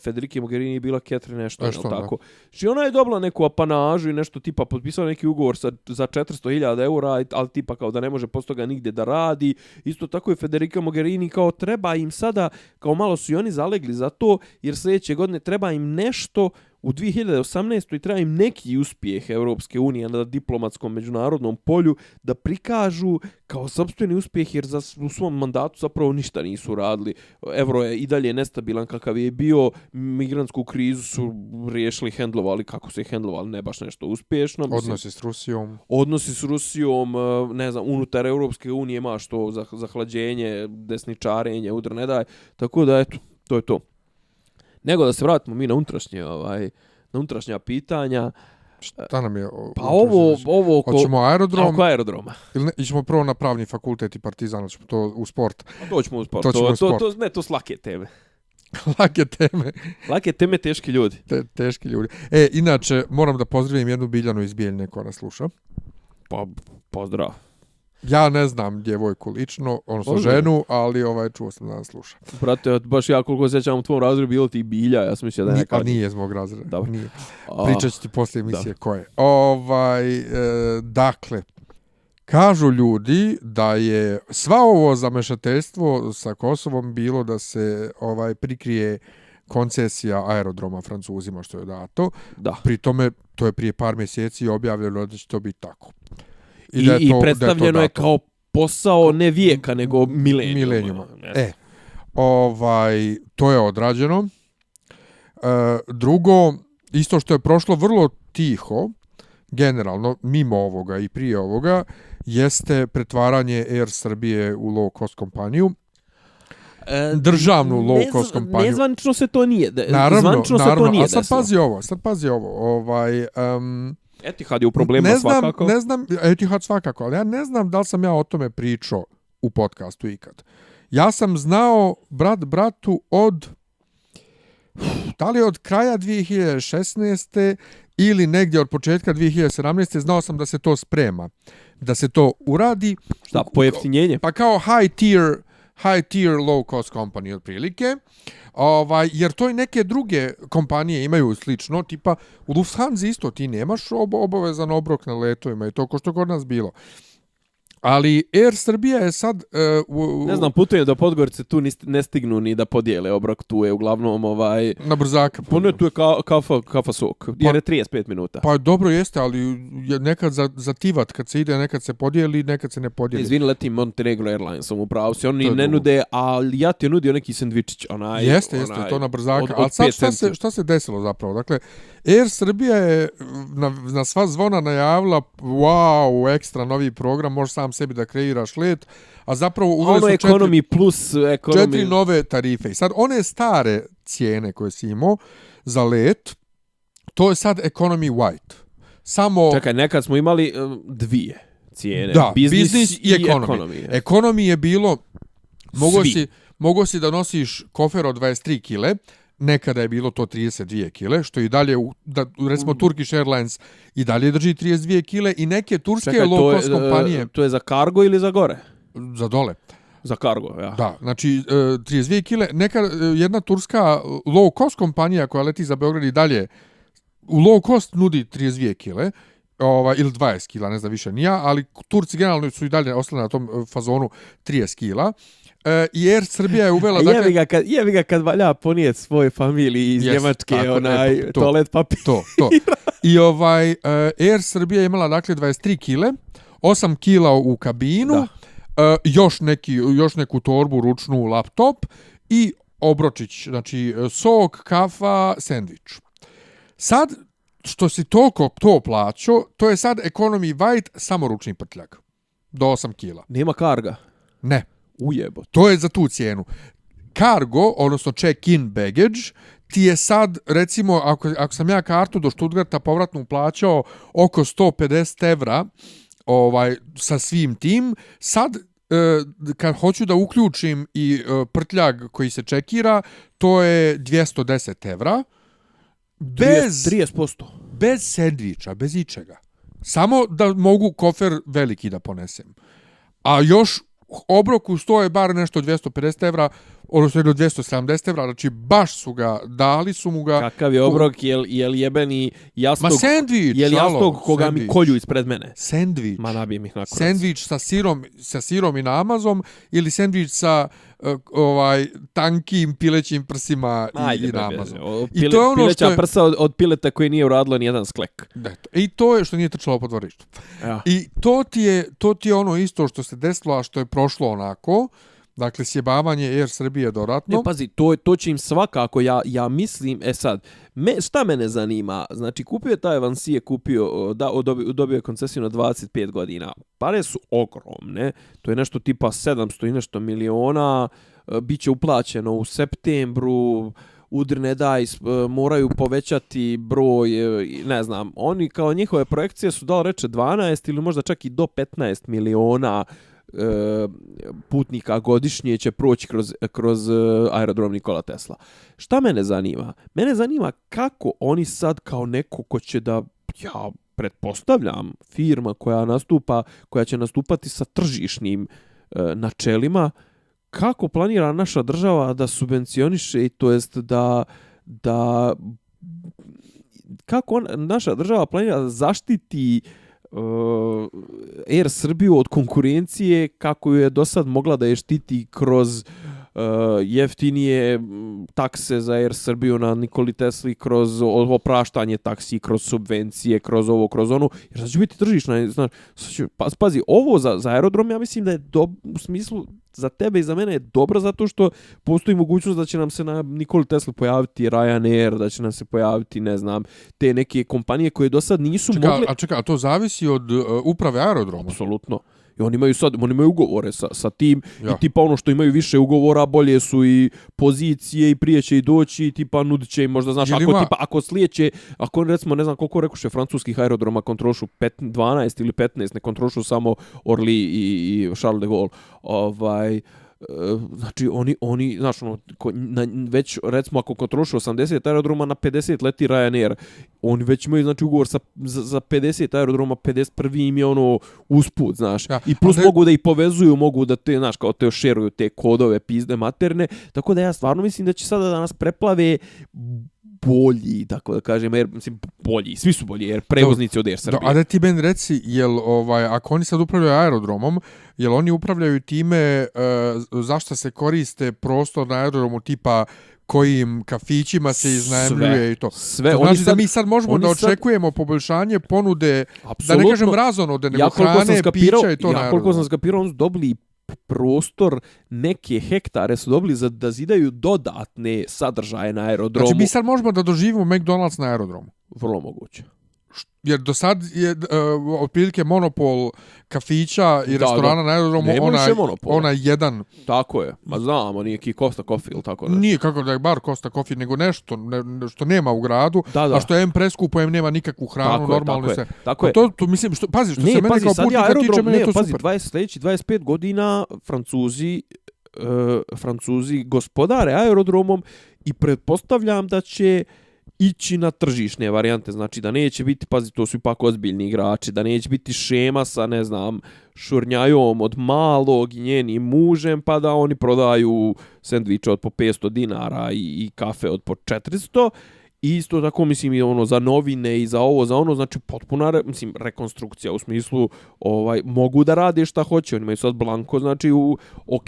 Federike Mogherini, bila Catherine nešto, tako. Znači, ona je dobila neku apanažu i nešto, tipa, potpisala neki ugovor za 400.000 eura, ali tipa kao da ne može posto toga nigdje da radi. Isto tako je Federica Mogherini, kao treba im sada, kao malo su i oni zalegli za to, jer sljedeće godine treba im nešto u 2018. treba im neki uspjeh Evropske unije na diplomatskom međunarodnom polju da prikažu kao sopstveni uspjeh, jer u svom mandatu zapravo ništa nisu radili. Evro je i dalje nestabilan kakav je bio, migrantsku krizu su riješili, hendlovali kako su je hendlovali, ne baš nešto uspješno. Odnosi s Rusijom, ne znam, unutar Evropske unije ima što za hlađenje, desničarenje, udar ne daje. Tako da, eto, to je to. Nego da se vratimo mi na unutrašnja pitanja.
Šta nam je?
Pa ovo
hoćemo aerodrom.
Oko aerodroma.
Ili ićemo prvo na pravni fakultet i Partizan, hoćemo to u sport.
Doćemo u sport. To su lake teme. Lake teme, teški ljudi.
Teški ljudi. Inače, moram da pozdravim jednu Biljanu iz Bijeljne koja nas sluša.
Pa, pozdrav.
Ja ne znam djevojku lično, odnosno ženu, ali čuo sam da nas sluša.
Brate, baš ja koliko sjećam u tvom razredu bilo ti Bilja, ja sam mislio da je neka...
A nije iz mog razreda. Dobro. Nije. Pričat ću ti poslije emisije ko je. Dakle, kažu ljudi da je sva ovo zamešateljstvo sa Kosovom bilo da se prikrije koncesija aerodroma Francuzima što je dato.
Da.
Pri tome, to je prije par mjeseci objavljeno da će to biti tako.
I predstavljeno je kao posao ne vijeka, nego milenijuma.
To je odrađeno. Drugo, isto što je prošlo vrlo tiho, generalno, mimo ovoga i prije ovoga, jeste pretvaranje Air Srbije u low cost kompaniju. Državnu low cost kompaniju.
Nezvanično se to nije.
Naravno. A sad pazi ovo.
Etihad je u problema svakako.
Ne znam, Etihad svakako, ali ja ne znam da li sam ja o tome pričao u podcastu ikad. Ja sam znao brat bratu da li od kraja 2016. ili negdje od početka 2017. znao sam da se to sprema, da se to uradi.
Šta, pojeftinjenje?
Pa kao high tier low cost company otprilike. Jer to i neke druge kompanije imaju slično, tipa u Lufthansa isto ti nemaš obavezan obrok na letovima i to ko što kod nas bilo. Ali Air Srbija je sad...
ne znam, putujem do Podgorice, tu ne stignu ni da podijele obrok, tu je uglavnom
na brzaka.
Puno tu je kafa sok, jer je 35 minuta.
Pa dobro jeste, ali je nekad za tivat kad se ide, nekad se podijeli, nekad se ne podijeli.
Izvini, letim Montenegro Airlinesom, upravo se, oni ne nude, ali ja ti je nudio neki sendvičić,
Jeste, to na brzaka. Ali sad šta se desilo zapravo? Dakle, Air Srbija je na sva zvona najavila, wow, ekstra novi program, možeš sam sebi da kreiraš let, a zapravo uveli su
economy plus economy.
4 nove tarife. I sad one stare cijene koje si imao za let, to je sad economy white. Samo...
Čekaj, nekad smo imali dvije cijene.
Da,
business
i economy. Economy je bilo, mogo si da nosiš kofer od 23 kile, nekada je bilo to 32 kile, što i dalje, recimo Turkish Airlines i dalje drži 32 kile i neke turske low cost kompanije...
To je za kargo ili za gore?
Za dole.
Za kargo, ja.
Da, znači 32 kile, jedna turska low cost kompanija koja leti za Beograd i dalje u low cost nudi 32 kile, ili 20 kila, ne znam više nija, ali Turci generalno su i dalje ostali na tom fazonu 30 kila. I Air Srbija je uvela...
Jebi ga kad valja ponijeti svoj familiji iz Njemačke, toalet papir.
To. I Air Srbija je imala dakle 23 kile, 8 kila u kabinu, još neku torbu, ručnu, laptop i obročić, znači sok, kafa, sendvič. Sad, što si toliko to plaćao, to je sad economy white, samo ručni prtljak. Do 8 kila.
Nema karga?
Ne.
Ujebo.
To je za tu cijenu. Cargo, odnosno check-in baggage, ti je sad, recimo, ako sam ja kartu do Stuttgarta povratno plaćao oko 150 evra sa svim tim, sad kad hoću da uključim i prtljag koji se čekira, to je 210 evra.
30%.
Bez sendviča, bez ičega. Samo da mogu kofer veliki da ponesem. A još obrok uz to je bar nešto 250 evra, odnosno 270 evra, znači baš su ga, dali su mu ga...
Kakav je obrok, jel jebeni jastog...
Ma sendvič!
Jel jastog koga mi kolju ispred mene?
Sendvič.
Ma nabijem ih na kurac.
Sendvič sa sirom i namazom ili sendvič sa tankim pilećim prsima i namazom.
I to je ono pileća prsa od pileta koji nije uradilo ni jedan sklek.
I to je što nije trčalo po dvorištu.
Ja.
I to ti je ono isto što se desilo, a što je prošlo onako. Dakle, sjebavanje Air Srbije dodatno.
Pazi, to će im svakako, ja mislim, sad, šta mene zanima, znači kupio je taj Vansije, dobio je koncesiju na 25 godina, pare su ogromne, to je nešto tipa 700 i nešto miliona, bit će uplaćeno u septembru, udrne daj, moraju povećati broj, ne znam, oni kao njihove projekcije su dao reče 12 ili možda čak i do 15 miliona putnika godišnje će proći kroz aerodrom Nikola Tesla. Šta mene zanima? Mene zanima kako oni sad kao neko ko će da, ja pretpostavljam, firma koja će nastupati sa tržišnim načelima, kako planira naša država da subvencioniše i to jest da kako naša država planira da zaštiti Air Srbiju od konkurencije kako je do sad mogla da je štiti kroz jeftinije takse za Air Srbiju na Nikoli Tesli, kroz opraštanje taksi, kroz subvencije, kroz ovo, kroz ono, jer sad će biti tržišna, znaš, pazi, ovo za aerodrom ja mislim da je u smislu za tebe i za mene je dobro zato što postoji mogućnost da će nam se na Nikoli Tesli pojaviti Ryanair, da će nam se pojaviti, ne znam, te neke kompanije koje do sad nisu mogle...
A to zavisi od uprave aerodroma?
Apsolutno. I oni imaju ugovore sa tim
Ja.
i tipa ono što imaju više ugovora, bolje su i pozicije i prije će i doći i tipa nudit će im možda, znaš, ako slijeće, ako recimo ne znam koliko rekuše francuskih aerodroma kontrolišu 12 ili 15, ne kontrolišu samo Orly i Charles de Gaulle, znači oni znaš ono, već recimo ako kontrolišu 80 aerodroma na 50 leti Ryanair, oni već imaju znači ugovor za 50 aerodroma, 51 im je ono usput, znaš,
ja.
i plus mogu da ih povezuju, mogu da te, znaš, kao te šeruju te kodove pizde materne, tako da ja stvarno mislim da će sada da nas preplave bolji, tako da kažem, jer mislim bolji, svi su bolji, jer prevoznici od Air Srbije.
A da ti ben reci, jel ako oni sad upravljaju aerodromom, jel oni upravljaju time zašto se koriste prostor na aerodromu tipa kojim kafićima se iznajmljuje i to.
Sve.
To znači da mi sad možemo da očekujemo poboljšanje ponude,
apsolutno,
da ne kažem razonode, nego hrane, pića i to na aerodromu.
Koliko sam skapirao, oni su dobili prostor, neke hektare su dobili za da zidaju dodatne sadržaje na aerodromu.
Znači mi sad možemo da doživimo McDonald's na aerodromu.
Vrlo moguće.
Jer do sad je otprilike monopol kafića i restorana na aerodromu ona jedan.
Tako je. Ma znamo, nije ki Costa Coffee ili tako nešto.
Nije kako da je bar Costa Coffee, nego nešto što nema u gradu, a što je preskupo, nema nikakvu hranu, normalno se.
Tako je.
To mislim, što pazi, što se mene kao putnika tiče, meni je to super.
Sljedeći 25 godina Francuzi gospodare aerodromom i pretpostavljam da će ići na tržišne varijante, znači da neće biti, pazi, to su ipak ozbiljni igrači, da neće biti šema sa, ne znam, šurnjajom od malog i njenim mužem, pa da oni prodaju sendviče od po 500 dinara i kafe od po 400. I isto tako, mislim, i ono za novine i za ovo, za ono, znači potpuna rekonstrukcija u smislu mogu da rade šta hoće, oni imaju sad blanko, znači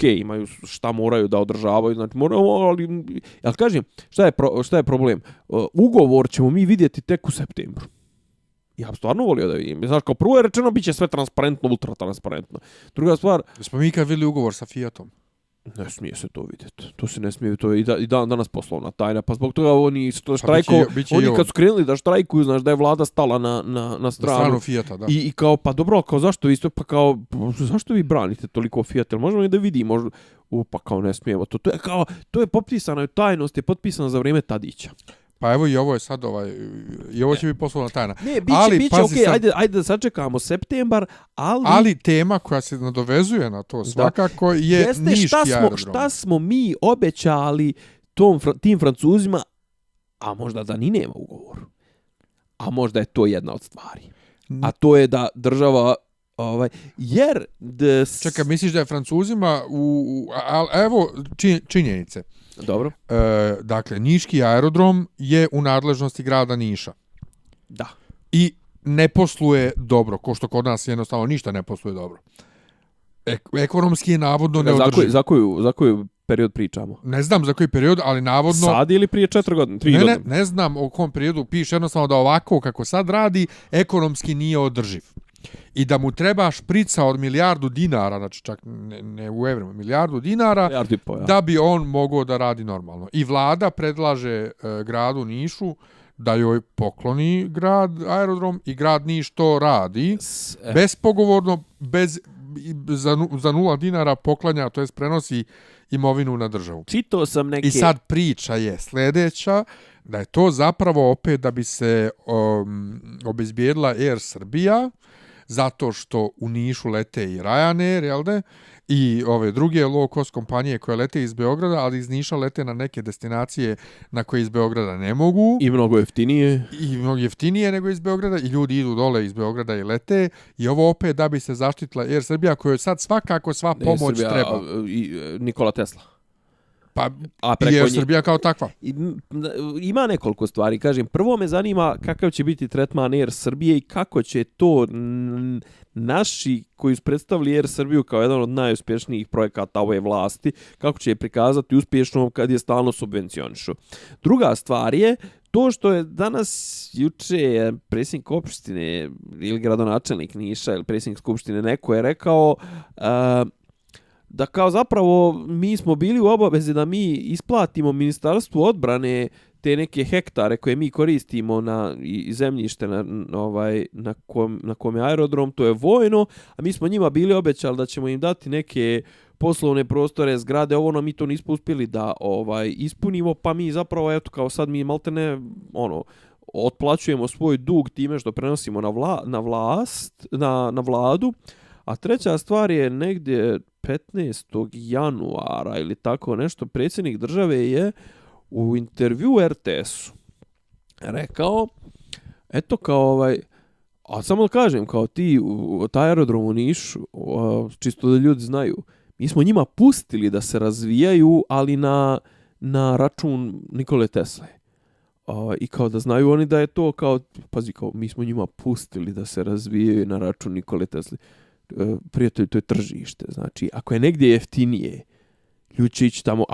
imaju šta moraju da održavaju, znači ali kažem, šta je problem? Ugovor ćemo mi vidjeti tek u septembru. Ja bih stvarno volio da vidim. Znaš, kao prvo je rečeno, bit će sve transparentno, ultra transparentno. Druga stvar...
Smo mi kad vidjeli ugovor sa Fiatom?
Ne smije se to vidjeti. To se ne smije, to je i danas poslovna tajna. Pa zbog toga oni kad su krenuli da štrajkuju, znaš, da je vlada stala na stranu
Fiata, da.
I kao, pa dobro, kao zašto vi pa kao, zašto vi branite toliko Fiat? Možemo i da vidimo, pa kao ne smijemo. To je potpisano, tajnost je potpisana za vrijeme Tadića.
Pa evo i ovo je sad i ovo će biti poslovna tajna.
Ne, biće okej, ajde da sačekamo septembar,
ali tema koja se nadovezuje na to svakako je niški aerodrom.
Šta smo mi obećali tim Francuzima, a možda da ni nema ugovor. A možda je to jedna od stvari. A to je da država jer
čekaj, misliš da je Francuzima evo činjenice.
Dobro.
Dakle, niški aerodrom je u nadležnosti grada Niša.
Da.
I ne posluje dobro, ko što kod nas jednostavno ništa ne posluje dobro. Ekonomski je navodno neodrživ.
Za koju period pričamo?
Ne znam za koji period, ali navodno...
Sad ili prije 4 godine, 3 godine?
Ne znam o kom periodu, piše jednostavno da ovako kako sad radi, ekonomski nije održiv. I da mu treba šprica od $1.000.000, znači čak ne u evrima, $1.000.000, da bi on mogao da radi normalno. I vlada predlaže gradu Nišu da joj pokloni aerodrom i grad Niš to radi bespogovorno, za $0 poklanja, to jest prenosi imovinu na državu.
Čitao sam neke...
I sad priča je sljedeća, da je to zapravo opet da bi se obezbijedila Air Srbija, zato što u Nišu lete i Ryanair, jel da? I ove druge low cost kompanije koje lete iz Beograda, ali iz Niša lete na neke destinacije na koje iz Beograda ne mogu.
I mnogo jeftinije.
I mnogo jeftinije nego iz Beograda. I ljudi idu dole iz Beograda i lete. I ovo opet da bi se zaštitila Air Srbija, kojoj sad svakako sva pomoć treba.
Nikola Tesla.
Pa i Air Srbija kao takva.
Ima nekoliko stvari. Kažem, prvo me zanima kakav će biti tretman Air Srbije i kako će to naši koji su predstavili Air Srbiju kao jedan od najuspješnijih projekata ove vlasti, kako će je prikazati uspješnom kad je stalno subvencionišu. Druga stvar je to što je danas juče predsjednik opštine ili gradonačelnik Niša ili predsjednik skupštine neko je rekao da kao zapravo mi smo bili u obavezi da mi isplatimo Ministarstvu odbrane te neke hektare koje mi koristimo i zemljište na kom je aerodrom, to je vojno, a mi smo njima bili obećali da ćemo im dati neke poslovne prostore, zgrade, mi to nismo uspjeli da ispunimo, pa mi zapravo, eto, kao sad mi maltene, otplaćujemo svoj dug time što prenosimo na vladu, a treća stvar je negdje 15. januara ili tako nešto, predsjednik države je u intervju RTS-u rekao, eto kao a samo da kažem, kao taj aerodrom u Nišu, čisto da ljudi znaju, mi smo njima pustili da se razvijaju, ali na račun Nikole Tesle. I kao da znaju oni da je to kao, pazi, kao mi smo njima pustili da se razvijaju na račun Nikole Tesle. Prijatelj, to je tržište. Znači, ako je negdje jeftinije, ljudi će ići tamo.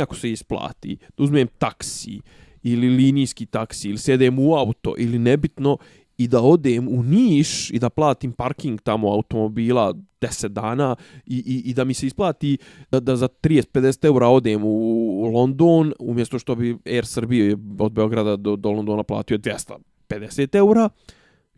Ako se isplati, da uzmem taksi ili linijski taksi ili sedem u auto ili nebitno i da odem u Niš i da platim parking tamo automobila 10 dana i da mi se isplati da za 30-50 eura odem u London, umjesto što bi Air Srbije od Beograda do Londona platio 250 eura,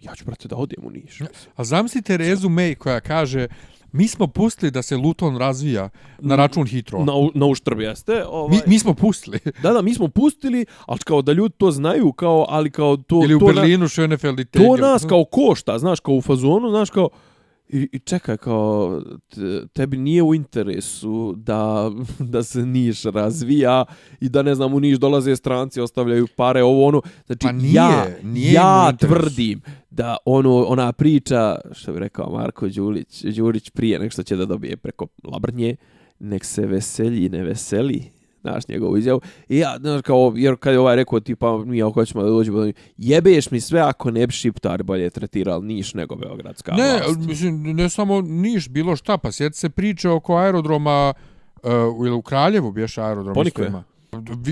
ja ću, brate, da odem u Niš.
A zamislite Terezu May koja kaže, mi smo pustili da se Luton razvija na račun Heathrow.
Na uštrb jeste.
Mi smo pustili.
Da, mi smo pustili, ali kao da ljudi to znaju, ali kao to...
Ili u Berlinu, Schönefeld i Tegel.
To nas kao košta, znaš, kao u fazonu, znaš, kao... I čekaj, kao, tebi nije u interesu da se Niš razvija i da, ne znam, u Niš dolaze stranci, ostavljaju pare, Znači,
pa nije
ja tvrdim da ona priča, što bi rekao Marko Đurić prije nek što će da dobije preko Labrnje, nek se veselji, ne veseli, znaš njegovu izjavu. I ja, znaš, kao, jer kad je rekao, tipa, mi ako hoćemo da dođemo, jebeš mi sve ako ne bi Šiptari bolje tretirali Niš nego beogradska vlast.
Ne samo Niš, bilo šta, pa sjeti se priče oko aerodroma, ili u Kraljevu bješe aerodrom.
Ponikve.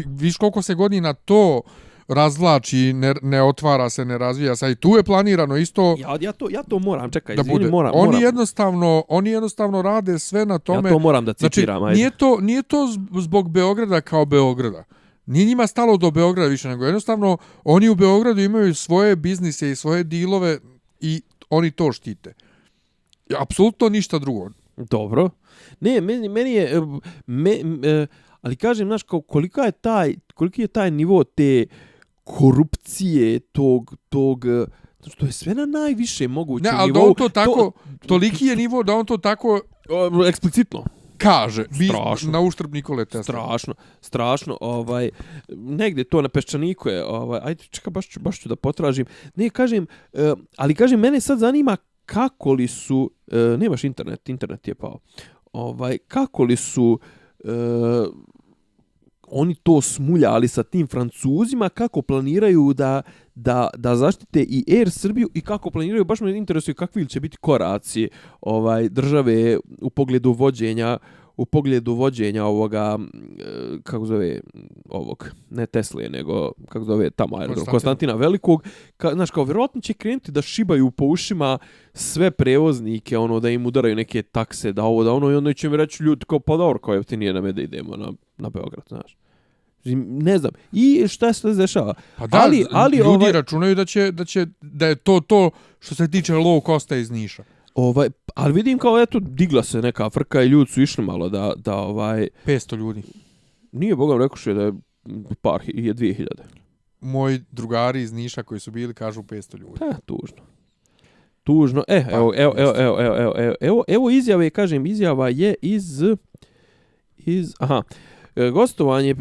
Viš koliko se godina to razvlači, ne otvara se, ne razvija se. I tu je planirano isto...
Ja to moram, čekaj,
da bude.
Moram.
Oni jednostavno rade sve na tome.
Ja to moram da citiram.
Znači, nije to zbog Beograda kao Beograda. Nije njima stalo do Beograda više, nego jednostavno oni u Beogradu imaju svoje biznise i svoje dilove i oni to štite. Apsolutno ništa drugo.
Dobro. Ne, meni je... ali kažem, znaš, koliki je taj nivo te korupcije, tog to je sve na najviše mogućem nivou.
Ne, ali da on to tako, toliki je nivo da on to tako...
eksplicitno
kaže, na uštrb Nikole Tesla.
Strašno, negdje to na Peščaniku je, ajde, čekaj, baš ću da potražim. Ne, kažem, ali kažem, mene sad zanima kako li su, nemaš internet je pao, kako li su oni to smuljali sa tim Francuzima, kako planiraju da zaštite i Air Srbiju i kako planiraju, baš me interesuje kakvi će biti koraci države u pogledu vođenja ovoga, kako zove, ne Tesle, nego, kako zove, tamo aerodrom, Konstantina Velikog. Znaš, kao, vjerojatno će krenuti da šibaju po ušima sve prevoznike, da im udaraju neke takse, da i onda će mi reći ljudi, kao, pa dobro, kao jeftinije nam je da idemo na Beograd, znaš. Ne znam. I šta se dešava?
Pa da, ali ljudi računaju da je to što se tiče low costa iz Niša.
Ali vidim kao, eto, digla se neka frka i ljudi su išli malo da
500 ljudi.
Nije, Bogam, rekao da je 2000.
Moji drugari iz Niša koji su bili kažu 500 ljudi.
Tužno. Evo izjave, kažem, izjava je iz gostovanje,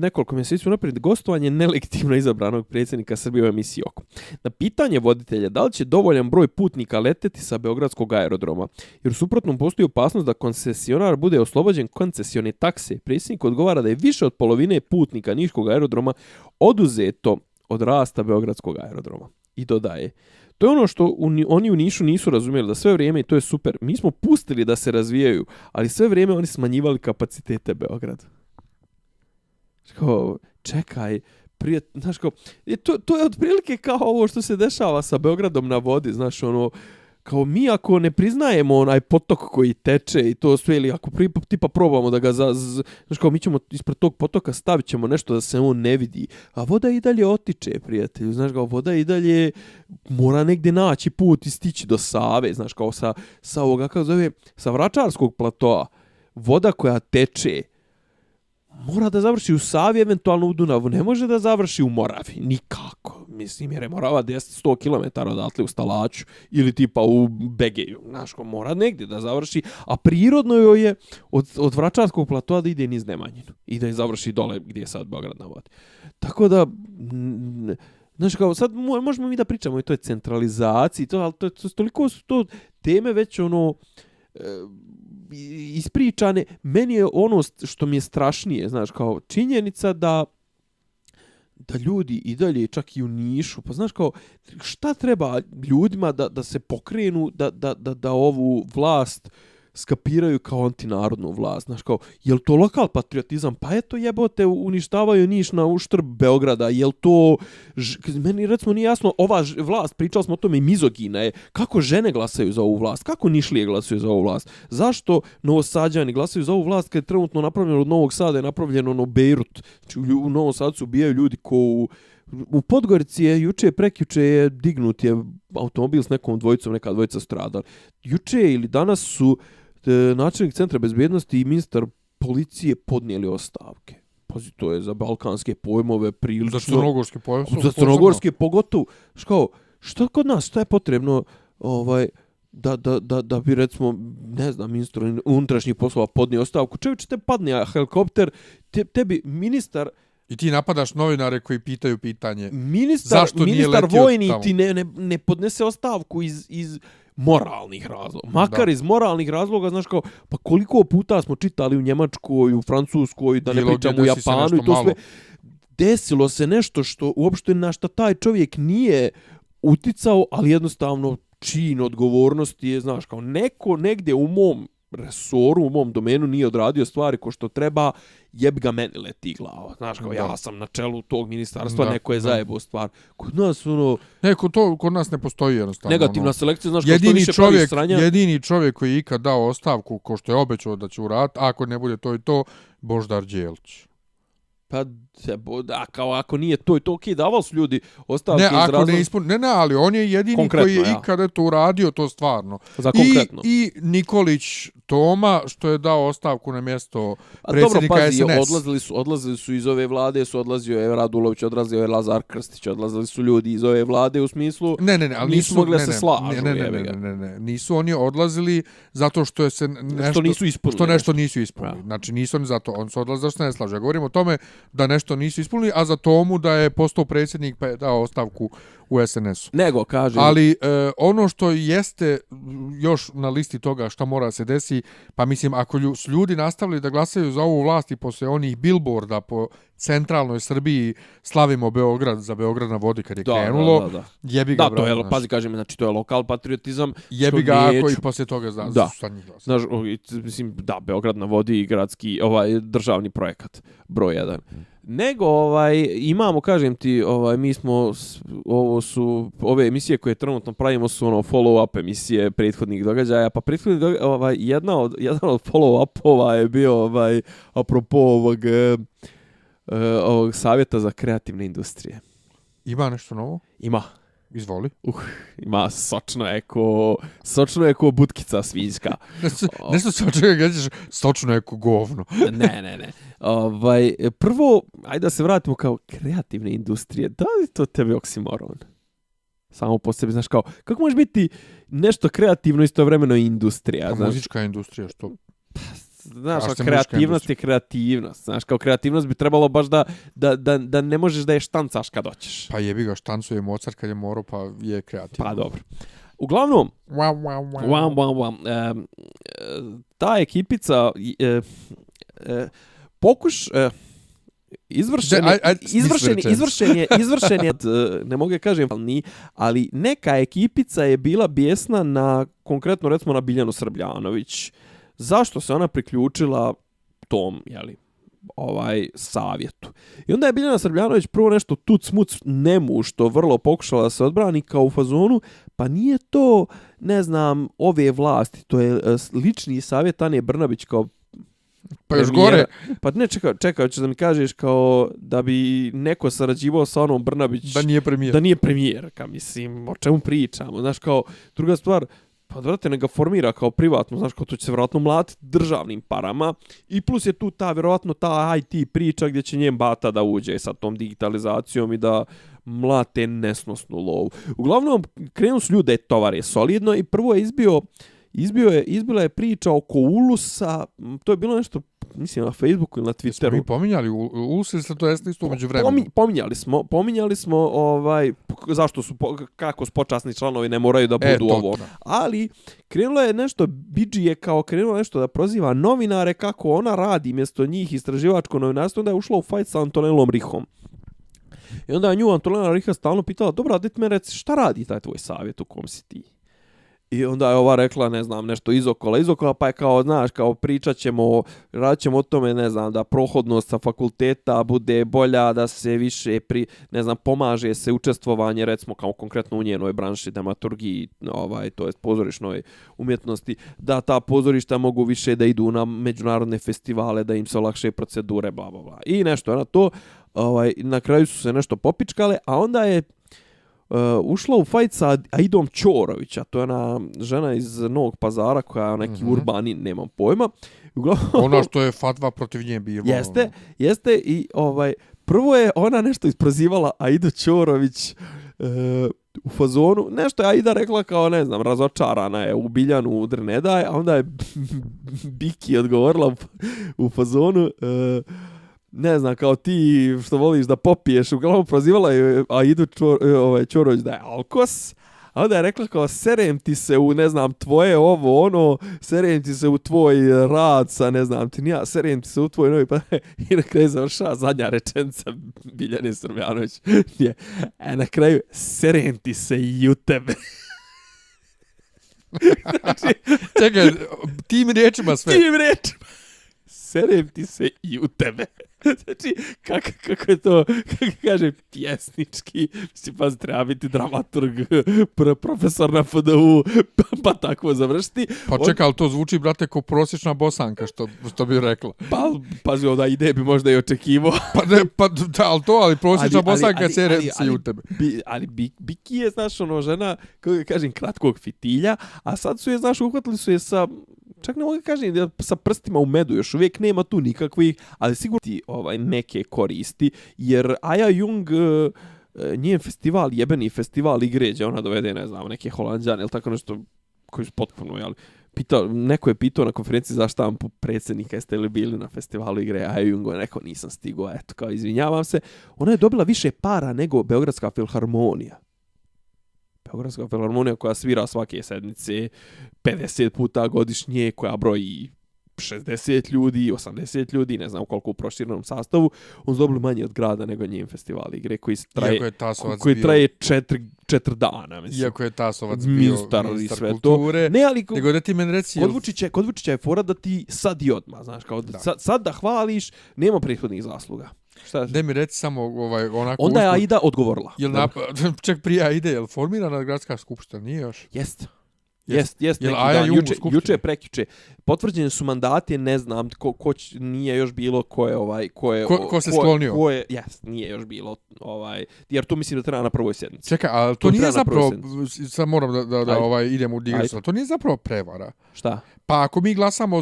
nekoliko mjeseci unaprijed, gostovanje nelegitimno izabranog predsjednika Srbije u emisiji Oko. Na pitanje voditelja da li će dovoljan broj putnika leteti sa beogradskog aerodroma, jer u suprotnom postoji opasnost da koncesionar bude oslobođen koncesione takse, predsjednik odgovara da je više od polovine putnika niškog aerodroma oduzeto od rasta beogradskog aerodroma. I dodaje, to je ono što oni u Nišu nisu razumjeli, da sve vrijeme, i to je super, mi smo pustili da se razvijaju, ali sve vrijeme oni smanjivali kapacitete Beograda. Čekaj, znaš, to je otprilike kao ovo što se dešava sa Beogradom na vodi, znaš, kao mi ako ne priznajemo onaj potok koji teče i to sve, ili ako tipa probamo da ga znaš kao mi ćemo ispred tog potoka stavit ćemo nešto da se on ne vidi, a voda i dalje otiče, prijatelju, znaš kao voda i dalje mora negdje naći put i stići do Save, znaš kao sa ovoga, kako zove, sa Vračarskog platoa, voda koja teče mora da završi u Savi, eventualno u Dunavu, ne može da završi u Moravi, nikako. Mislim, jer je Morava 100 km odatle u Stalaću ili tipa u Begeju, znaš, mora negdje da završi, a prirodno joj je od Vračarskog platoa da ide niz Nemanjinu i da je završi dole gdje je sad Beograd na vodi. Tako da, znaš, kao sad možemo mi da pričamo i to je centralizaciji, ali toliko su to teme već ono ispričane. Meni je ono što mi je strašnije, znaš, kao činjenica da ljudi i dalje čak i u Nišu, pa znaš kao šta treba ljudima da se pokrenu da ovu vlast skapiraju kao antinarodnu vlast, znaš kao, jel to lokal patriotizam? Pa eto jebote, uništavaju Niš na uštrb Beograda, jel to, meni recimo nije jasno, ova vlast, pričali smo o tome i mizogina je, kako žene glasaju za ovu vlast, kako Nišlije glasaju za ovu vlast, zašto Novosađani glasaju za ovu vlast kad je trenutno napravljeno od Novog Sada je napravljeno Bejrut, znači u Novom Sadu se ubijaju ljudi ko u Podgorici je prekjuče je dignut je automobil s nekom dvojicom, neka dvojica stradala. Juče ili danas su načelnik centra bezbjednosti i ministar policije podnijeli ostavke. Pazi, to je za balkanske pojmove prilično.
Za crnogorske pojmove.
Za crnogorske pogotovo. Što kod nas, što je potrebno da bi recimo, ne znam, ministar unutrašnjih poslova podnio ostavku. Čovječe, te padne helikopter, tebi ministar.
I ti napadaš novinare koji pitaju pitanje.
Ministar vojni ti ne podnese ostavku iz moralnih razloga. Makar iz moralnih razloga, znaš kao, pa koliko puta smo čitali u Njemačkoj, u Francuskoj, da ne pričamo u Japanu i to sve. Desilo se nešto što uopšte na šta taj čovjek nije uticao, ali jednostavno čin odgovornosti je, znaš, kao neko negdje u mom resoru, u mom domenu nije odradio stvari ko što treba, jebi ga meni leti glava. Znaš, kao ja sam na čelu tog ministarstva, neko je zajebao stvar. Kod nas
kod nas ne postoji jednostavno.
Negativna selekcija, znaš, kao što više pravi sranja.
Jedini čovjek koji je ikad dao ostavku, ko što je obećao da će uraditi, ako ne bude to i to, Božidar Đelić.
Pa ako nije to i to, okej, davali su ljudi ostavke iz razloga.
Ali on je jedini konkretno, koji je ikada to uradio, to stvarno.
Za konkretno.
I Nikolić Toma, što je dao ostavku na mjesto predsjednika SNS.
Odlazili su iz ove vlade, odlazio je Radulović, odlazio je Lazar Krstić, odlazili su ljudi iz ove vlade u smislu
ali
nisu mogli se slažu.
Nisu oni odlazili zato što je se nešto nisu ispunili. Znači nisu oni zato, oni su odlazili zato što ne slažu. Ja govorim o tome da nešto nisu ispunili, a za Tomu da je postao predsjednik pa je dao ostavku u SNS-u.
Nego, kažem.
Ali ono što jeste još na listi toga šta mora se desi, pa mislim, ako su ljudi nastavili da glasaju za ovu vlast i posle onih billboarda po centralnoj Srbiji slavimo Beograd za Beograd na vodi kad je krenulo, jebi ga.
Da, to je, pazi, kažem, znači to je lokal patriotizam.
Jebi ga ako i posle toga za njih glasa.
Znaš, mislim, da, Beograd na vodi i gradski, državni projekat, broj 1. Nego, imamo, kažem ti, mi smo, ove emisije koje trenutno pravimo su follow-up emisije prethodnih događaja, pa prethodnih događaja, jedan od follow-upova je bio, apropo ovog savjeta za kreativne industrije.
Ima nešto novo?
Ima.
Izvoli.
Ima sočno eko butkica svinjska.
Nešto sočno gađaš, sočno eko govno.
Ne. Prvo, ajde da se vratimo kao kreativne industrije. Da li to tebi oksimoron? Samo po sebi, znaš kao, kako može biti nešto kreativno istovremeno industrija?
A muzička industrija, što?
Znaš, kreativnost je kreativnost. Znaš, kao kreativnost bi trebalo baš da ne možeš da je štancaš kad hoćeš.
Pa jebi ga, štancuje Mozart kad je morao, pa je kreativno.
Pa dobro. Uglavnom, ta ekipica izvršen je, ne mogu da kažem, ali neka ekipica je bila bijesna na, konkretno recimo na Biljanu Srbljanović. Zašto se ona priključila tom, savjetu. I onda je Biljana Srbljanović prvo nešto tuc-muc nemušto vrlo pokušala da se odbrani kao u fazonu, pa nije to, ne znam, ove vlasti, to je lični savjet Ane Brnabić kao
Pa još gore.
Pa ne, čekaj, hoćeš da mi kažeš kao da bi neko sarađivao sa onom Brnabić
Da nije premijer.
Da nije premijerka, mislim, o čemu pričamo, znaš, kao druga stvar, pa vrate, ne ga formira kao privatno, znaš, kao to će se vjerojatno mlatiti državnim parama i plus je tu vjerojatno ta IT priča gdje će njen bata da uđe sa tom digitalizacijom i da mlate nesnosnu lovu. Uglavnom, krenu su ljude tovare solidno i prvo je izbila je priča oko Ulusa, to je bilo nešto, mislim, na Facebooku ili na Twitteru.
Smo mi pominjali Ulus ili se to jeste isto umeđu vremenu?
Pominjali smo zašto su, kako počasni članovi ne moraju da budu ovo. Ali krenulo je nešto, Bidži je kao krenulo nešto da proziva novinare kako ona radi mjesto njih istraživačko novinarstvo, onda je ušla u fight sa Antonellom Rihom. I onda je nju Antonella Riha stalno pitala, dobra, dajte me reci, šta radi taj tvoj savjet, u kom si ti? I onda je ova rekla, ne znam, nešto izokola, pa je kao, znaš, kao radit ćemo o tome, ne znam, da prohodnost sa fakulteta bude bolja, da se više, pomaže se učestvovanje, recimo, kao konkretno u njenoj branši, dramaturgiji, to je pozorišnoj umjetnosti, da ta pozorišta mogu više da idu na međunarodne festivale, da im se olakše procedure, bla, bla, bla. I nešto je na to, na kraju su se nešto popičkale, a onda je ušla u fajt sa Aidom Ćorovića, to je ona žena iz Novog Pazara koja je neki urbani, nemam pojma.
Ono što je fatva protiv nje bilo.
Jeste i prvo je ona nešto isprozivala Aidu Ćorović u fazonu, nešto je Aida rekla kao, ne znam, razočarana je u Biljanu udr ne daje, a onda je Biki odgovorila u fazonu ne znam, kao ti što voliš da popiješ, uglavnom prozivala je Aidu Ćorović da je alkos, a onda je rekla kao serem ti se u, ne znam, tvoje ovo, ono, serem ti se u tvoj rad sa, ne znam, ti nija, serem ti se u tvoj novi, pa i na kraju završava zadnja rečenica Biljane Srbljanović. Na kraju, serem ti se i u tebe.
Znači, čekaj, tim riječima sve.
Tim riječima. Serem ti se i u tebe. Znači, kako je to, kako kaže, pjesnički, mislim, pa treba biti dramaturg, profesor na FDU, pa tako završiti.
Pa čekaj, ali to zvuči, brate, kao prosječna Bosanka, što bi rekla.
Pa, pazi, onda ide bi možda i očekivo.
ali prosječna Bosanka serem ti se i u tebe.
Ali Biki je, znaš, ono, žena, kako kažem, kratkog fitilja, a sad su je, znaš, uhvatili su je sa, čak ne mogu kažem da sa prstima u medu, još uvijek nema tu nikakvih, ali sigurno ti neke koristi, jer Aja Jung, njen festival, jebeni festival igre, gdje ona dovede, ne znam, neke Holanđane ili tako nešto, koji su potpuno, jel, neko je pitao na konferenciji za štampu predsjednika, jeste li bili na festivalu igre Aja Jungo, neko nisam stigao, eto, kao izvinjavam se, ona je dobila više para nego Beogradska filharmonija. Beogradska filharmonija koja svira svake sedmice 50 puta godišnje, koja broji 60 ljudi, 80 ljudi, ne znam koliko u proširenom sastavu, on su dobili manje od grada nego njen festival igre koji traje 4 dana. Mislim.
Iako je Tasovac
ministar
bio
sve
kulture,
to. Ne, ali
nego da ti meni reci...
Kod Vučića je fora da ti sad i odmah, znaš, kao sad da hvališ, nema prethodnih zasluga.
Da mi reci samo onako...
Onda je Aida odgovorila.
Ček prije Aide, je li formirana gradska skupština? Nije još?
Jest. Juče, prekjuče. Potvrđeni su mandati, ne znam, ko nije još bilo,
ko se sklonio.
Nije još bilo, jer to mislim da treba na prvoj sjednici.
Čekaj, ali to nije zapravo, sad moram da idem u digresiju, to nije zapravo prevara.
Šta?
Pa ako mi glasamo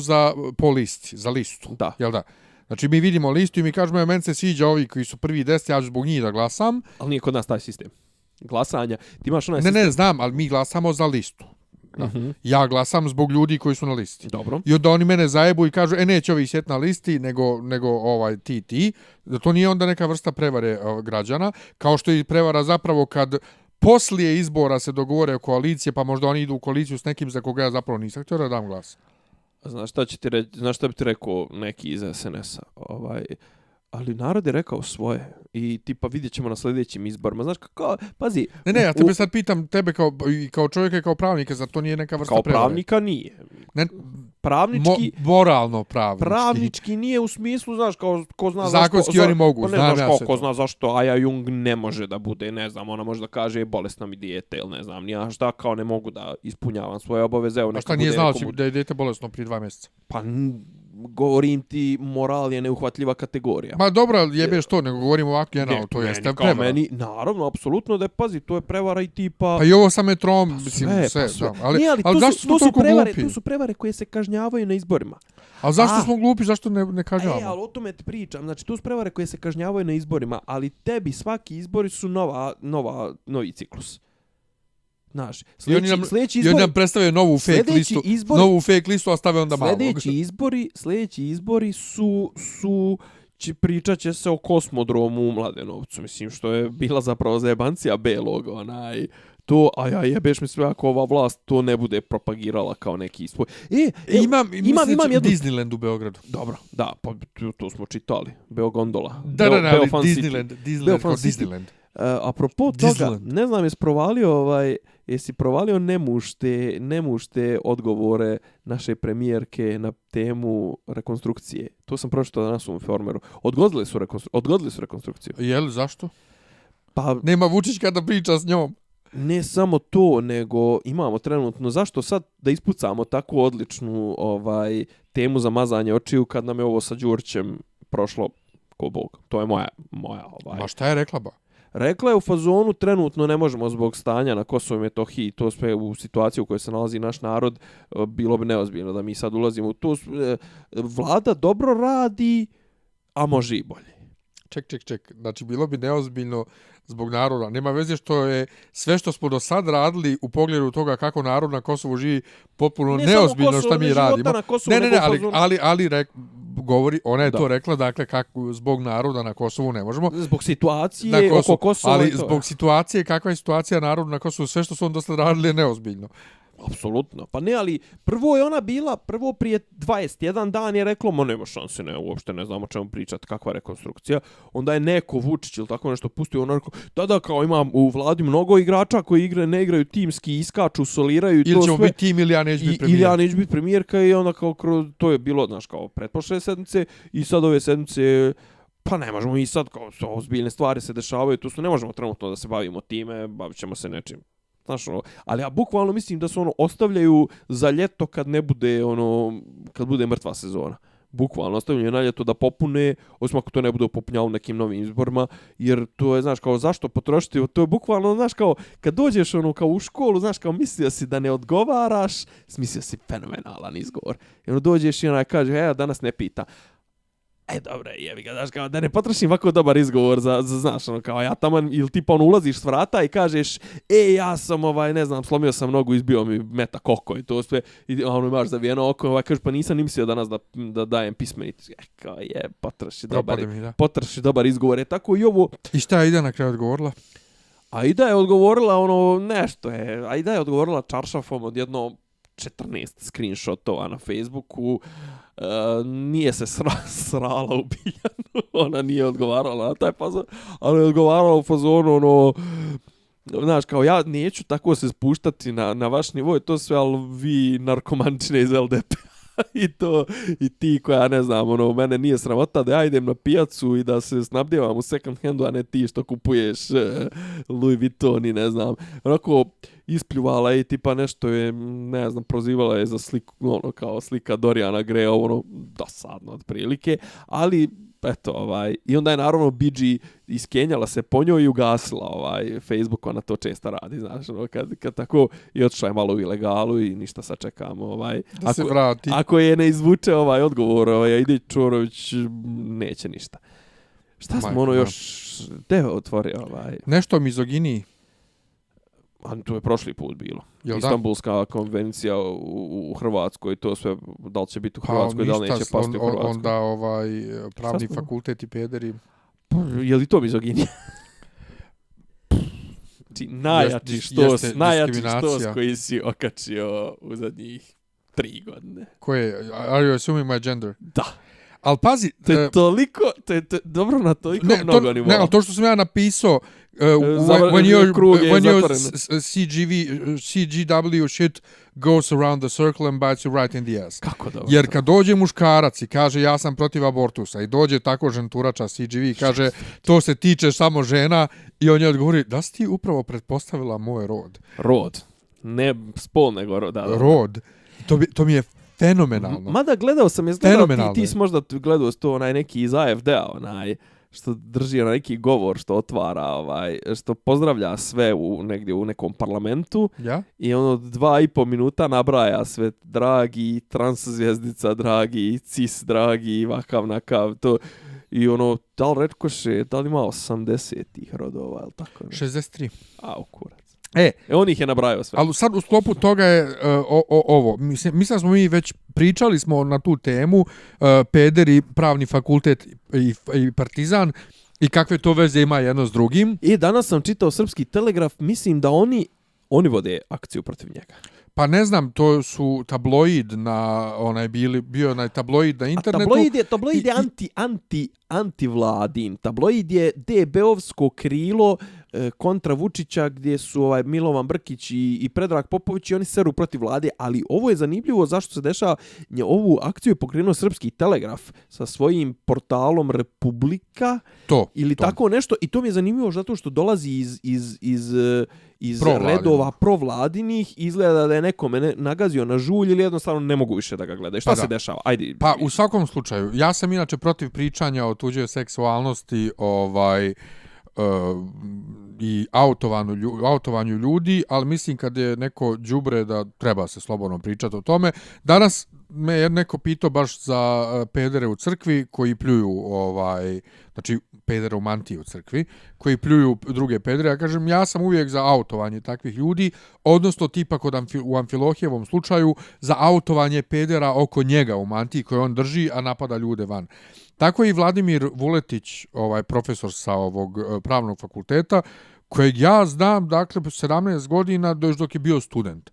po listi, za listu,
da.
Jel da? Znači mi vidimo listu i mi kažemo, meni se sviđa ovi koji su prvi 10, ja ću zbog njih da glasam.
Ali nije kod nas taj sistem glasanja. Ti imaš onaj
sistem... Ne, znam, ali mi glasamo za listu. Ja glasam zbog ljudi koji su na listi.
Dobro.
I onda oni mene zajebu i kažu, neće ovi sjeti na listi, nego ti. Da to nije onda neka vrsta prevare građana, kao što je prevara zapravo kad poslije izbora se dogovore o koalicije, pa možda oni idu u koaliciju s nekim za koga ja zapravo nisam htio da dam glas.
Znaš šta bi ti rekao neki iz SNS-a? Ali narod je rekao svoje i tipa vidjet ćemo na sljedećim izborima. Znaš, pazi...
Ne, ja tebe sad pitam, tebe kao čovjeka i kao pravnika, za to nije neka vrsta prevare.
Kao pravnika nije. pravnički...
Moralno pravnički.
Pravnički nije u smislu, znaš, kao ko zna
zakonski
zašto...
oni mogu,
pa ne
znam
znaš
ja
kao,
sve
ko
to.
zna zašto Aja Jung ne može da bude, ne znam, ona može da kaže bolesna mi dijete ili ne znam, nija šta, kao ne mogu da ispunjavam svoje obaveze. Evo,
A šta nije znao da je dijete bolesno prije 2 mjeseca?
Pa govorim ti, moral je neuhvatljiva kategorija.
Ma dobro, jebeš to, nego govorimo ovako generalno, to jeste prevara.
Meni, naravno, apsolutno da je, pazi, to je prevara i tipa...
Pa i ovo sa metrom, mislim, sve. Da. Ali zašto smo toliko glupi?
To su prevare koje se kažnjavaju na izborima.
A zašto smo glupi, zašto ne kažnjavamo?
Ali o tome ti pričam. Znači, tu su prevare koje se kažnjavaju na izborima, ali tebi svaki izbori su novi ciklus. Znaš, sljedeći izbori...
I oni nam predstavljaju novu fake listu, a stave onda malo.
Sljedeći izbori su pričat će se o kosmodromu u Mladenovcu, mislim, što je bila zapravo zajebancija belog, to, a ja jebeš mi sve ako ova vlast to ne bude propagirala kao neki ispoj.
Imam
jednu...
Disneyland u Beogradu.
Dobro, da, pa to smo čitali. Beogondola.
Da, ali Disneyland kao Disneyland.
Apropo toga, ne znam, jesi provalio nemušte odgovore naše premijerke na temu rekonstrukcije. To sam pročitao danas u Informeru. Odgodili su rekonstrukciju.
Jel, zašto?
Pa
nema Vučić kada priča s njom.
Ne samo to, nego imamo trenutno, zašto sad da ispucamo takvu odličnu temu za mazanje očiju kad nam je ovo sa Đurćem prošlo ko bog. To je moja
Ma šta je rekla ba?
Rekla je u fazonu trenutno ne možemo zbog stanja na Kosovu i Metohiji, to sve u situaciju u kojoj se nalazi naš narod, bilo bi neozbiljno da mi sad ulazimo u to. Vlada dobro radi, a može i bolje.
Ček. Znači, bilo bi neozbiljno zbog naroda. Nema veze što je sve što smo do sad radili u pogledu toga kako narod na Kosovu živi potpuno neozbiljno što mi radimo. Govori, ona je to rekla, dakle, kako zbog naroda na Kosovu ne možemo.
Zbog situacije oko Kosova.
Ali zbog situacije, kakva je situacija naroda na Kosovu, sve što su on do sad radili je neozbiljno.
Apsolutno. Pa ne, ali prvo je ona bila, prije 21 dan je reklo, nema šanse, uopšte ne znamo o čemu pričati, kakva rekonstrukcija. Onda je neko Vučić ili tako nešto pustio, ona rekao, da, kao imam u vladi mnogo igrača koji ne igraju timski, iskaču, soliraju i to sve.
Ili ćemo biti tim ili ja neću biti premijer.
Ili ja neću biti premijerka i onda kao to je bilo, znaš, kao pretprošle sedmice i sad ove sedmice, pa ne možemo i sad, kao ozbiljne stvari se dešavaju, tu ne možemo trenutno da se bavimo time, bavit ćemo se nečim. Znaš, ali ja bukvalno mislim da se ostavljaju za ljeto kad ne bude kad bude mrtva sezona. Bukvalno ostavljaju na ljeto da popune, osim ako to ne bude popunjavao nekim novim izborima, jer to je, znaš, kao zašto potrošiti, to je bukvalno, znaš, kao kad dođeš kao u školu, znaš, kao mislio si da ne odgovaraš, mislio si fenomenalan izgovor. I dođeš i kaže, danas ne pita. Dobro, jebi ga, znaš, kao da ne potrošim ovako dobar izgovor za znaš, kao ja tamo, ili tipa ulaziš s vrata i kažeš, ja sam, ne znam, slomio sam nogu, izbio mi meta koko i to sve, i imaš zavijeno oko, kažeš, pa nisam ni mislio danas da dajem pismenicu. Kao potroši dobar izgovor, tako i ovo.
I šta je Aida na kraju odgovorila?
Aida je odgovorila nešto je, Aida je odgovorila čaršafom od jedno 14 screenshotova na Facebooku. Nije se srala u Biljanu, ona nije odgovarala na taj fazon, ali je odgovarala u fazonu znaš, kao ja neću tako se spuštati na vaš nivo, to sve, ali vi narkomančine iz LDP i ti koja, ne znam, mene nije sramota da ja idem na pijacu i da se snabdjevam u second handu, a ne ti što kupuješ Louis Vuitton i ne znam, onako ispljuvala i tipa nešto je, ne znam, prozivala je za sliku, kao slika Doriana Greja, dosadno otprilike, ali eto, i onda je naravno BG iskenjala se po njoj i ugasila Facebook, ona to često radi, znaš, kad tako, i otišla je malo u ilegalu i ništa sačekamo,
da se vrati.
Ako je ne izvuče odgovor, Aida Ćorović neće ništa. Šta smo još, te otvorio,
Nešto o mizogini.
A to je prošli put bilo. Istanbulska konvencija u Hrvatskoj, to sve, da li će biti u Hrvatskoj, da li neće pasti u Hrvatskoj.
Onda pravni fakultet i pederi.
Je li to mizoginija? Najjači štos koji si okačio u zadnjih 3 godine.
Koje? Are you assuming my gender?
Da.
Ali pazi...
To je toliko, to je dobro na toliko mnogo nivoa.
Ne, ali to što sam ja napisao, when your CGW shit goes around the circle and bites you right in the ass.
Kako da?
Jer kad dođe muškarac i kaže ja sam protiv abortusa i dođe tako ženturača CGV i kaže to se tiče samo žena i on je odgovori da si ti upravo pretpostavila moj rod.
Rod. Ne spol, nego rod. Da.
Rod. To mi je fenomenalno.
Mada gledao sam, ti si možda gledao to onaj neki iz AFD-a, onaj što drži na neki govor, što otvara, što pozdravlja sve negdje u nekom parlamentu.
Ja?
I ono 2,5 minuta nabraja sve, dragi transzvjezdica, dragi cis, dragi vakav nakav, to. I ono, da li rekoše, da li ima 80-ih rodova, ili tako?
63.
A, kurac.
On
ih je nabrajao sve.
Ali sad u sklopu toga je ovo. Mislim smo mi već pričali smo na tu temu pederi, pravni fakultet i Partizan i kakve to veze ima jedno s drugim.
I danas sam čitao Srpski telegraf, mislim da oni oni akciju protiv njega.
Pa ne znam, to su tabloid na bio onaj tabloid na internetu.
A tabloid je antivladin. Tabloid je DB-ovsko krilo kontra Vučića gdje su Milovan Brkić i Predrag Popović i oni seru protiv vlade, ali ovo je zanimljivo zašto se dešava. Ovu akciju je pokrenuo Srpski telegraf sa svojim portalom Republika ili tako nešto i to mi je zanimljivo zato što dolazi iz redova provladinih, izgleda da je nekome nagazio na žulj ili jednostavno ne mogu više da ga gledaju. Šta se dešava? Ajde.
Pa u svakom slučaju, ja sam inače protiv pričanja o tuđoj seksualnosti i autovanju ljudi, ali mislim kad je neko đubre da treba se slobodno pričati o tome. Danas me je neko pitao baš za pedere u crkvi koji pljuju znači pedere u mantiji u crkvi koji pljuju druge pedere. Ja kažem, ja sam uvijek za autovanje takvih ljudi, odnosno tipa u Amfilohijevom slučaju za autovanje pedera oko njega u mantiji koje on drži, a napada ljude van. Tako i Vladimir Vuletić, profesor sa ovog pravnog fakulteta, kojeg ja znam, dakle, 17 godina dok je bio student.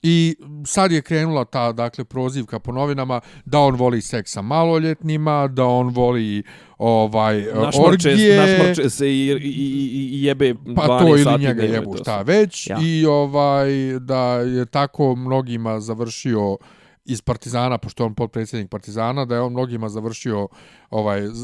I sad je krenula ta, dakle, prozivka po novinama da on voli seks sa maloljetnima, da on voli orgije.
Našmrče se i jebe 12 sati.
Pa to ili njega jebu, šta već. Ja. I da je tako mnogima završio iz Partizana, pošto je on potpredsjednik Partizana, da je on mnogima završio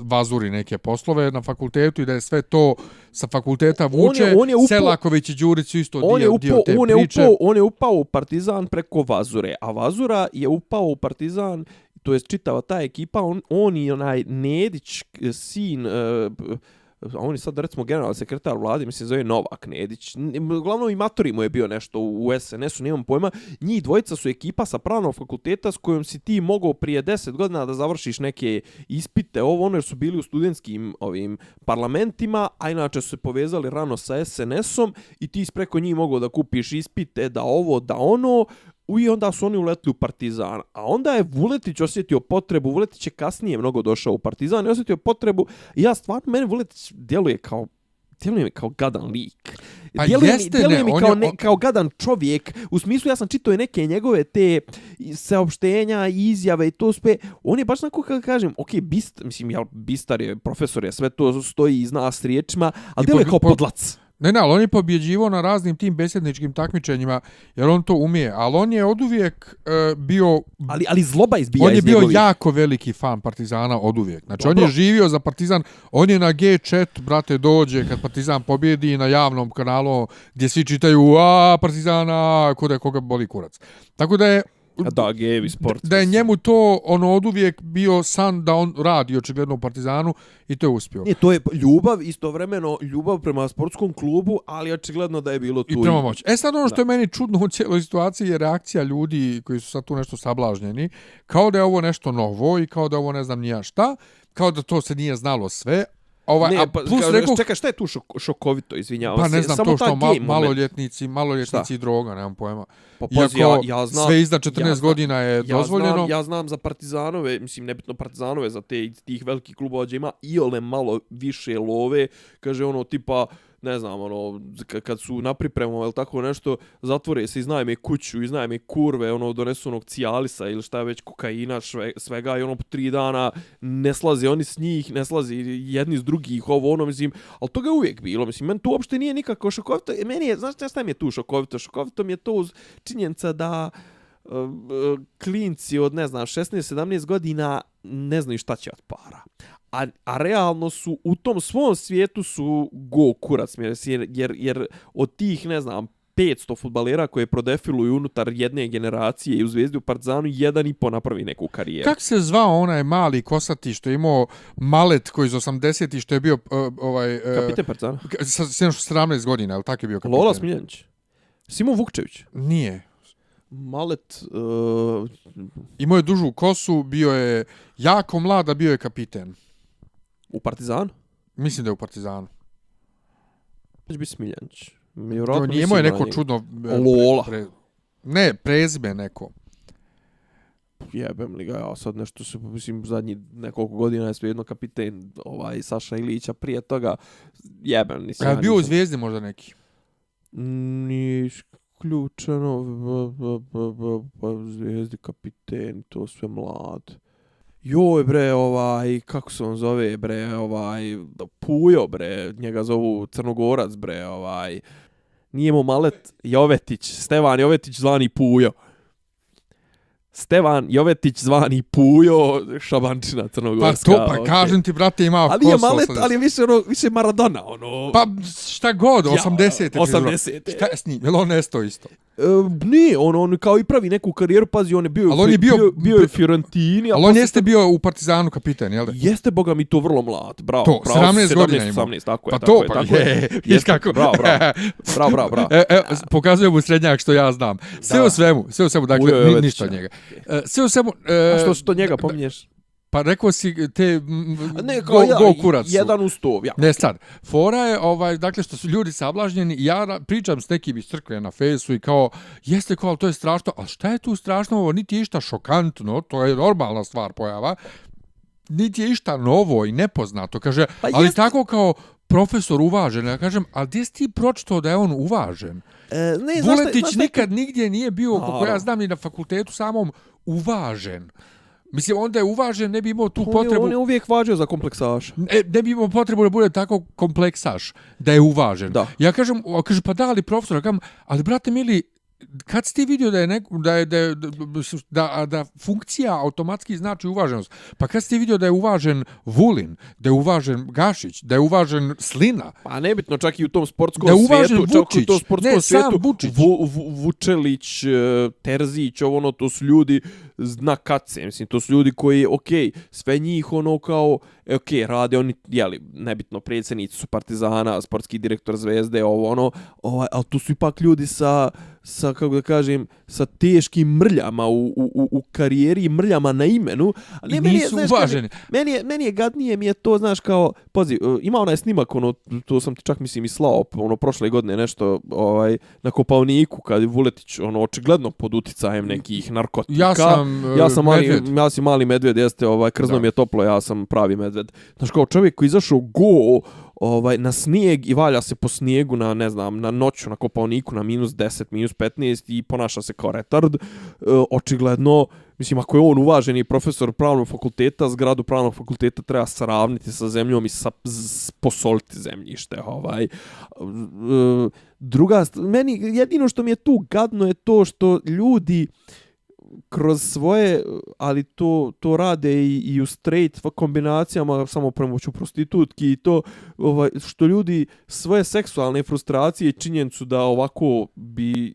vazuri neke poslove na fakultetu i da je sve to sa fakulteta vuče. Selaković i Đurić su isto dio te priče.
On je upao u Partizan preko vazure, a vazura je upao u Partizan, to je čitava ta ekipa, on i onaj Nedić, sin... on je sad recimo generalni sekretar vlade, mislim zove Novak Nedić. Uglavnom i matori mu je bio nešto u SNS-u, nemam pojma. Njih dvojica su ekipa sa pravnog fakulteta s kojom si ti mogao prije 10 godina da završiš neke ispite, jer su bili u studentskim parlamentima, a inače su se povezali rano sa SNS-om i ti preko njih mogao da kupiš ispite, da ovo, da ono. I onda su oni uletli u Partizan. A onda je Vuletić osjetio potrebu, Vuletić je kasnije mnogo došao u Partizan i osjetio potrebu. I ja stvarno, meni Vuletić djeluje mi kao gadan lik.
Pa
djeluje mi kao gadan čovjek. U smislu, ja sam čitao i neke njegove te saopštenja, izjave i to sve. On je baš onako, kako kažem, bistar je, profesor je, sve to stoji iz nas riječima, ali djeluje kao podlac.
Ne, ali on je pobjeđivao na raznim tim besjedničkim takmičenjima, jer on to umije, ali on je oduvijek bio...
Ali zloba izbija
iz njegovih. On je bio
njegovih.
jako veliki fan Partizana oduvijek. Znači, on je živio za Partizan, on je na G4, brate, dođe kad Partizan pobjedi na javnom kanalu gdje svi čitaju Partizana, kod je koga boli kurac. Tako da je... Da je njemu to oduvijek bio san da on radi očigledno u Partizanu i to je uspio.
To je ljubav, istovremeno ljubav prema sportskom klubu, ali očigledno da je bilo tu.
I prema moći. Sad što je meni čudno u cijeloj situaciji je reakcija ljudi koji su sad tu nešto sablažnjeni, kao da je ovo nešto novo i kao da ovo ne znam ni ja šta, kao da to se nije znalo sve.
Čekaj, šta je tu šokovito, izvinjavam se?
Pa ne znam,
samo
to što maloljetnici i droga, nemam pojma.
Ja znam,
sve iznad 14 godina je dozvoljeno.
Ja znam za Partizanove, mislim nebitno Partizanove, za tih velikih klubova gdje ima iole malo više love, kaže tipa ne znam, ono, kad su na pripremama ili tako nešto, zatvore se, iznajme kuću, iznajme kurve, ono, donesu onog cijalisa ili šta je već, kokaina, svega i ono, po 3 dana ne slaze oni s njih, ne slaze jedni s drugih, ovo, ono, mislim, ali toga je uvijek bilo, mislim, meni to uopšte nije nikako šokovito, meni je, znaš šta mi je tu šokovito? Šokovito mi je to uz činjenica da klinci od, ne znam, 16-17 godina ne znaju šta će od para. A realno su u tom svom svijetu su go kurac, jer od tih, ne znam, 500 fudbalera koje prodefiluju unutar jedne generacije i u Zvezdi u Partizanu, 1,5 napravi neku karijeru.
Kako se zvao onaj mali kosati što je imao malet koji iz 80-ih što je bio
kapiten Partizana?
Sa 17 godina, ali tako je bio kapiten.
Lola Smiljanić. Simo Vukčević.
Nije.
Malet...
Imao je dužu kosu, bio je jako mlad, a bio je kapiten.
U Partizanu?
Mislim da je u Partizanu.
Znači bi Smiljanić.
Nije imao je neko čudno...
Lola.
Ne, prezime neko.
Jebem li ga, ja sad nešto se, mislim, zadnji nekoliko godina je svejedno kapiten Saša Ilića, prije toga jebem, nisam.
Kad bio u Zvijezdi možda neki?
Nije isključeno, Zvijezdi kapiten, to sve mlad. Joj bre, kako se on zove bre, Pujo bre, njega zovu Crnogorac bre, nije mu Malet Jovetić, Stevan Jovetić zvani Pujo. Stevan Jovetić zvani Pujo, Šabančina crnogorska.
Pa kažem ti, brate, ima
ali je Malet, ali je više Maradona, ono.
Pa šta god, 80.
80.
Šta je s njim? Jel on nesto isto?
Nije, on kao i pravi neku karijeru, pazi, on je bio je Fiorentini.
Ali on jeste bio u Partizanu kapiten, jel da?
Jeste, boga mi, to vrlo mlad, bravo.
To, 17 godina ima.
18, tako je.
Pa
tako
to,
je. Bravo.
Pokazujem mu srednjak što ja znam. Sve u svemu, dakle, ništa od njega. Sve u svemu...
A što su to njega pominješ?
Pa rekao si te
go
kurac.
1:100. Ja.
Ne sad. Fora je dakle što su ljudi sablažnjeni. Ja pričam s nekim iz crkve na Fejsu i kao jeste kao to je strašno. A šta je tu strašno? Ovo niti je išta šokantno, to je normalna stvar pojava. Niti je išta novo i nepoznato, kaže. Pa ali jeste... tako kao profesor uvažen. Ja kažem, a gdje si ti pročitao da je on uvažen? Vuletić nikad nigdje nije bio, kako ja znam, ni na fakultetu samom uvažen. Mislim, onda je uvažen, ne bi imao tu potrebu...
On je uvijek važio za kompleksaš.
Ne bi imao potrebu da bude tako kompleksaš, da je uvažen. Da. Ja kažem, pa da, ali profesor, ali brate mili, kad si ti vidio da funkcija automatski znači uvaženost? Pa kad si ti vidio da je uvažen Vulin, da je uvažen Gašić, da je uvažen Slina?
Pa nebitno, čak i u tom sportskom svijetu. Da je uvažen
Vučić. Sam Vučić.
Vučelić, Terzić, to su ljudi zna kace. Mislim, to su ljudi koji, sve njih kao, rade oni, nebitno, predsjednici su Partizana, sportski direktor Zvezde, ali tu su ipak ljudi sa kako da kažem, sa teškim mrljama u karijeri, mrljama na imenu.
Ali nisu uvaženi.
Meni je gadnije, mi je to, znaš, kao, pazi, ima onaj snimak, to sam ti čak, mislim, i slao, prošle godine nešto, na Kopaoniku, kad je Vuletić, očigledno pod uticajem nekih narkotika. Ja sam mali medved, jeste, krzno mi je toplo, ja sam pravi medved. Znaš, kao čovjek koji izašao na snijeg i valja se po snijegu na, ne znam, na noću na Kopaoniku na -10, -15 i ponaša se kao retard. Očigledno, mislim, ako je on uvaženi profesor pravnog fakulteta, zgradu pravnog fakulteta treba sravniti sa zemljom i posoliti zemljište. Druga, meni jedino što mi je tu gadno je to što ljudi kroz svoje, ali to rade i u straight kombinacijama, samo pomoću prostitutki i to što ljudi svoje seksualne frustracije i činjenicu da ovako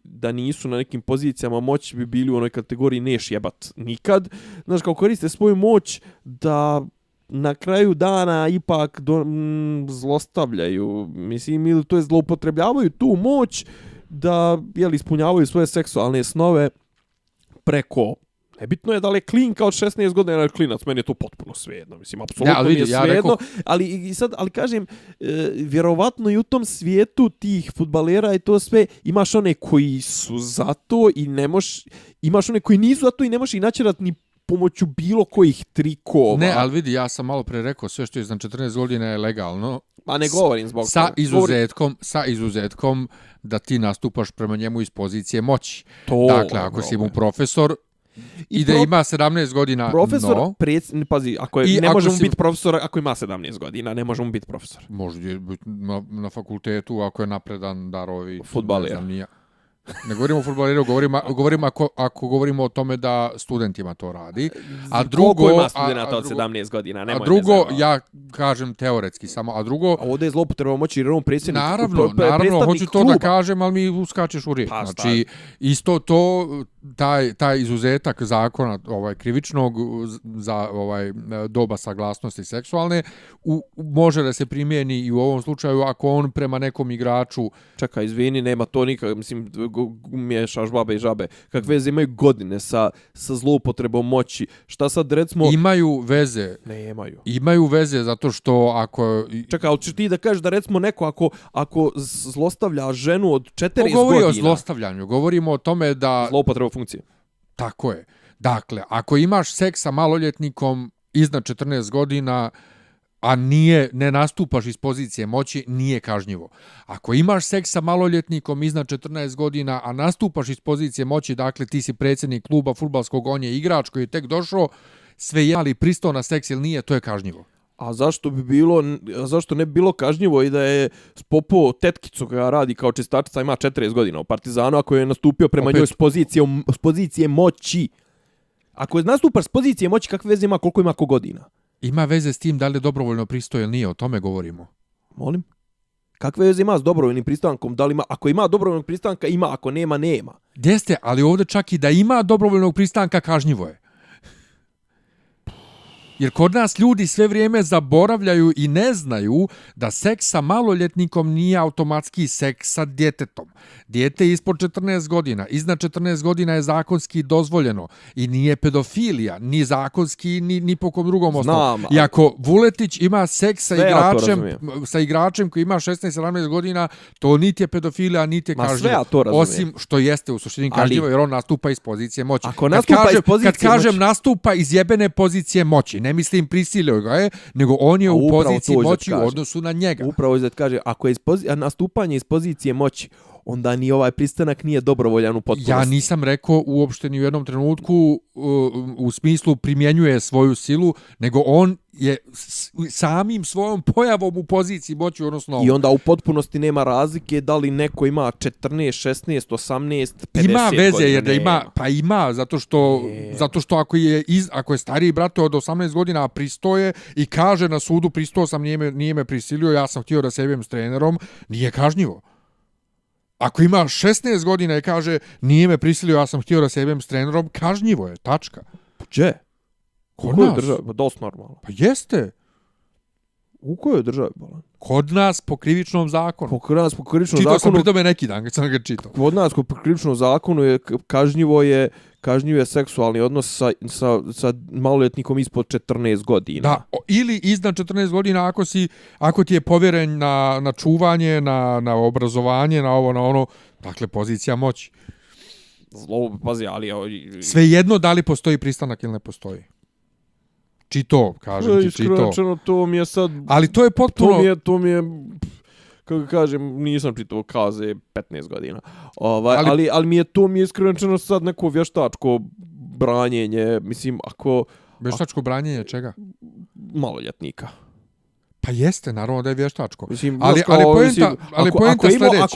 da nisu na nekim pozicijama moći bi bili u onoj kategoriji neš jebat nikad. Znaš, kao koriste svoju moć da na kraju dana ipak zlostavljaju, mislim, ili to je zloupotrebljavaju tu moć da ispunjavaju svoje seksualne snove preko, nebitno je da li je klinka od 16 godina ili klinac, meni je to potpuno svejedno, mislim, apsolutno mi je svejedno, ali kažem, vjerovatno i u tom svijetu tih fudbalera i to sve, imaš one koji su za to i ne možeš, imaš one koji nisu za to i ne možeš ih načerat ni pomoću bilo kojih trikova.
Ne, ali vidi, ja sam malo pre rekao, sve što je iznad 14 godina je legalno.
Ma ne govorim zbog
sa izuzetkom da ti nastupaš prema njemu iz pozicije moći. Dakle, ako si mu profesor i da ima 17 godina,
profesor,
no.
Pazi, ne možemo biti profesor ako ima 17 godina, ne možemo biti profesor.
Može biti na fakultetu ako je napredan darovi.
Fudbaler.
Ne govorimo o fudbaleru, govorimo ako govorimo o tome da studentima to radi. A drugo,
koliko ima studenta od 17 godina?
A drugo, ja kažem teoretski samo, a drugo...
A ovdje je zlopotreba moći jer on predsjednik...
Naravno, hoću to da kažem, ali mi uskačeš u riječ. Znači, isto to, taj izuzetak zakona krivičnog za doba saglasnosti seksualne može da se primijeni i u ovom slučaju ako on prema nekom igraču...
Čekaj, izvini, nema to nikak, mislim, miješaš babe i žabe. Kak veze imaju godine sa zloupotrebom moći? Šta sad, recimo...
Imaju veze.
Ne imaju.
Imaju veze zato što ako...
Čekaj, ali ćeš ti da kažeš da recimo neko ako zlostavlja ženu od 40 godina...
Govori o zlostavljanju, govorimo o tome da...
Zloupotreba funkcije.
Tako je. Dakle, ako imaš seks sa maloljetnikom iznad 14 godina, a ne nastupaš iz pozicije moći, nije kažnjivo. Ako imaš seks sa maloljetnikom iznad 14 godina, a nastupaš iz pozicije moći, dakle ti si predsjednik kluba fudbalskog, on je igrač koji je tek došao, sve je ali pristao na seks ili nije, to je kažnjivo.
A zašto ne bi bilo kažnjivo i da je popao tetkicu koja radi kao čistačica, ima 40 godina u Partizanu, ako je nastupio prema njoj s pozicije moći? Ako je nastupaš s pozicije moći, kakve veze ima, koliko ima ko godina?
Ima veze s tim da li je dobrovoljno pristoje ili nije, o tome govorimo.
Molim? Kakve veze ima s dobrovoljnim pristankom? Da li ima, ako ima dobrovoljnog pristanka, ima, ako nema, nema.
Jeste, ali ovdje čak i da ima dobrovoljnog pristanka, kažnjivo je. Jer kod nas ljudi sve vrijeme zaboravljaju i ne znaju da seks sa maloljetnikom nije automatski seks sa djetetom. Dijete je ispod 14 godina, iznad 14 godina je zakonski dozvoljeno i nije pedofilija, ni zakonski, ni po kom drugom osnovu. I ako Vuletić ima seks sa igračem koji ima 16-17 godina, to niti je pedofilija, niti je kažnjivo. Osim što jeste u suštini kažnjivo jer on nastupa iz pozicije moći. Kad kažem nastupa iz jebene pozicije moći, ne mislim prisilio ga je, nego on je u poziciji moći u odnosu na njega.
Upravo izgled kaže, ako je nastupanje iz pozicije moći, onda ni ovaj pristanak nije dobrovoljan u potpunosti.
Ja nisam rekao uopšte ni u jednom trenutku u smislu primjenjuje svoju silu, nego on je samim svojom pojavom u poziciji moći, odnosno...
I onda u potpunosti nema razlike da li neko ima 14, 16, 18, 50
ima veze,
godina.
jer da ima, pa ima, zato što ako je stariji brat od 18 godina pristoje i kaže na sudu pristao sam, nije me prisilio, ja sam htio da se jebem s trenerom, nije kažnjivo. Ako ima 16 godina i kaže nije me prisilio, ja sam htio da se jebem s trenerom, kažnjivo je, tačka.
Gdje?
Kod nas.
Pa dosta normalno.
Pa jeste.
U kojoj državi, Bolan?
Kod nas po krivičnom zakonu.
Kod nas po krivičnom
zakonu. Čitao sam pri tome neki dan, kad sam ga čitao.
Kod nas po krivičnom zakonu je kažnjivo je seksualni odnos sa maloljetnikom ispod 14 godina.
Da, ili iznad 14 godina ako ti je povjeren na čuvanje, na obrazovanje, na ovo, na ono, dakle, pozicija moći.
Pazi, ali...
Svejedno da li postoji pristanak ili ne postoji. Čito, kažem ti, čito.
Iskreno, to mi je sad...
Ali to je potpuno...
To mi je kako kažem, nisam čitao kaze 15 godina. Ali mi je iskreno sad neko vještačko branjenje, mislim, ako...
Vještačko branjenje čega?
Maloljetnika.
Pa jeste, naravno da je vještačko.
Mislim,
ali poenta sljedeća.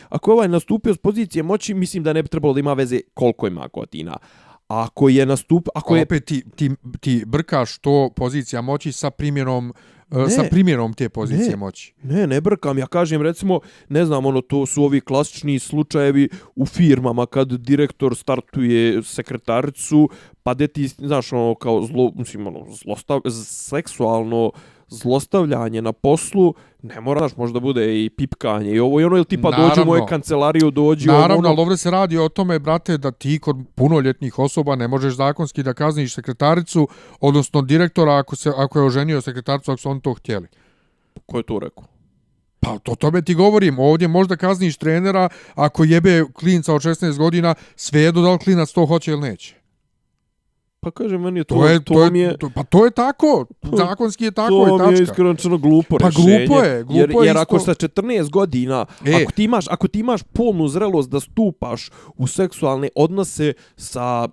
Ako je ovaj nastupio s pozicije moći, mislim da ne bi trebalo da ima veze koliko ima godina. Ako je
opet ti brkaš to pozicija moći sa primjenom te pozicije moći.
Ne brkam. Ja kažem, recimo, ne znam, to su ovi klasični slučajevi u firmama kad direktor startuje sekretaricu, pa ti, znaš, kao seksualno zlostavljanje na poslu, ne moraš, možda bude i pipkanje i ovo i ono, ili tipa dođu u moju kancelariju,
Naravno, ali ovdje se radi o tome, brate, da ti kod punoljetnih osoba ne možeš zakonski da kazniš sekretaricu, odnosno direktora ako je oženio sekretaricu, ako su oni to htjeli.
Ko je to rekao?
Pa to tome ti govorim, ovdje možda kazniš trenera ako jebe klinca od 16 godina, svejedno da li klinac to hoće ili neće.
Pa kažem, meni je
to je tako, zakonski je tako i tačka.
To mi je iskreno rečeno glupo
pa
rješenje.
Glupo je
jer
isto.
ako sa 14 godina, ako ti imaš polnu zrelost da stupaš u seksualne odnose sa,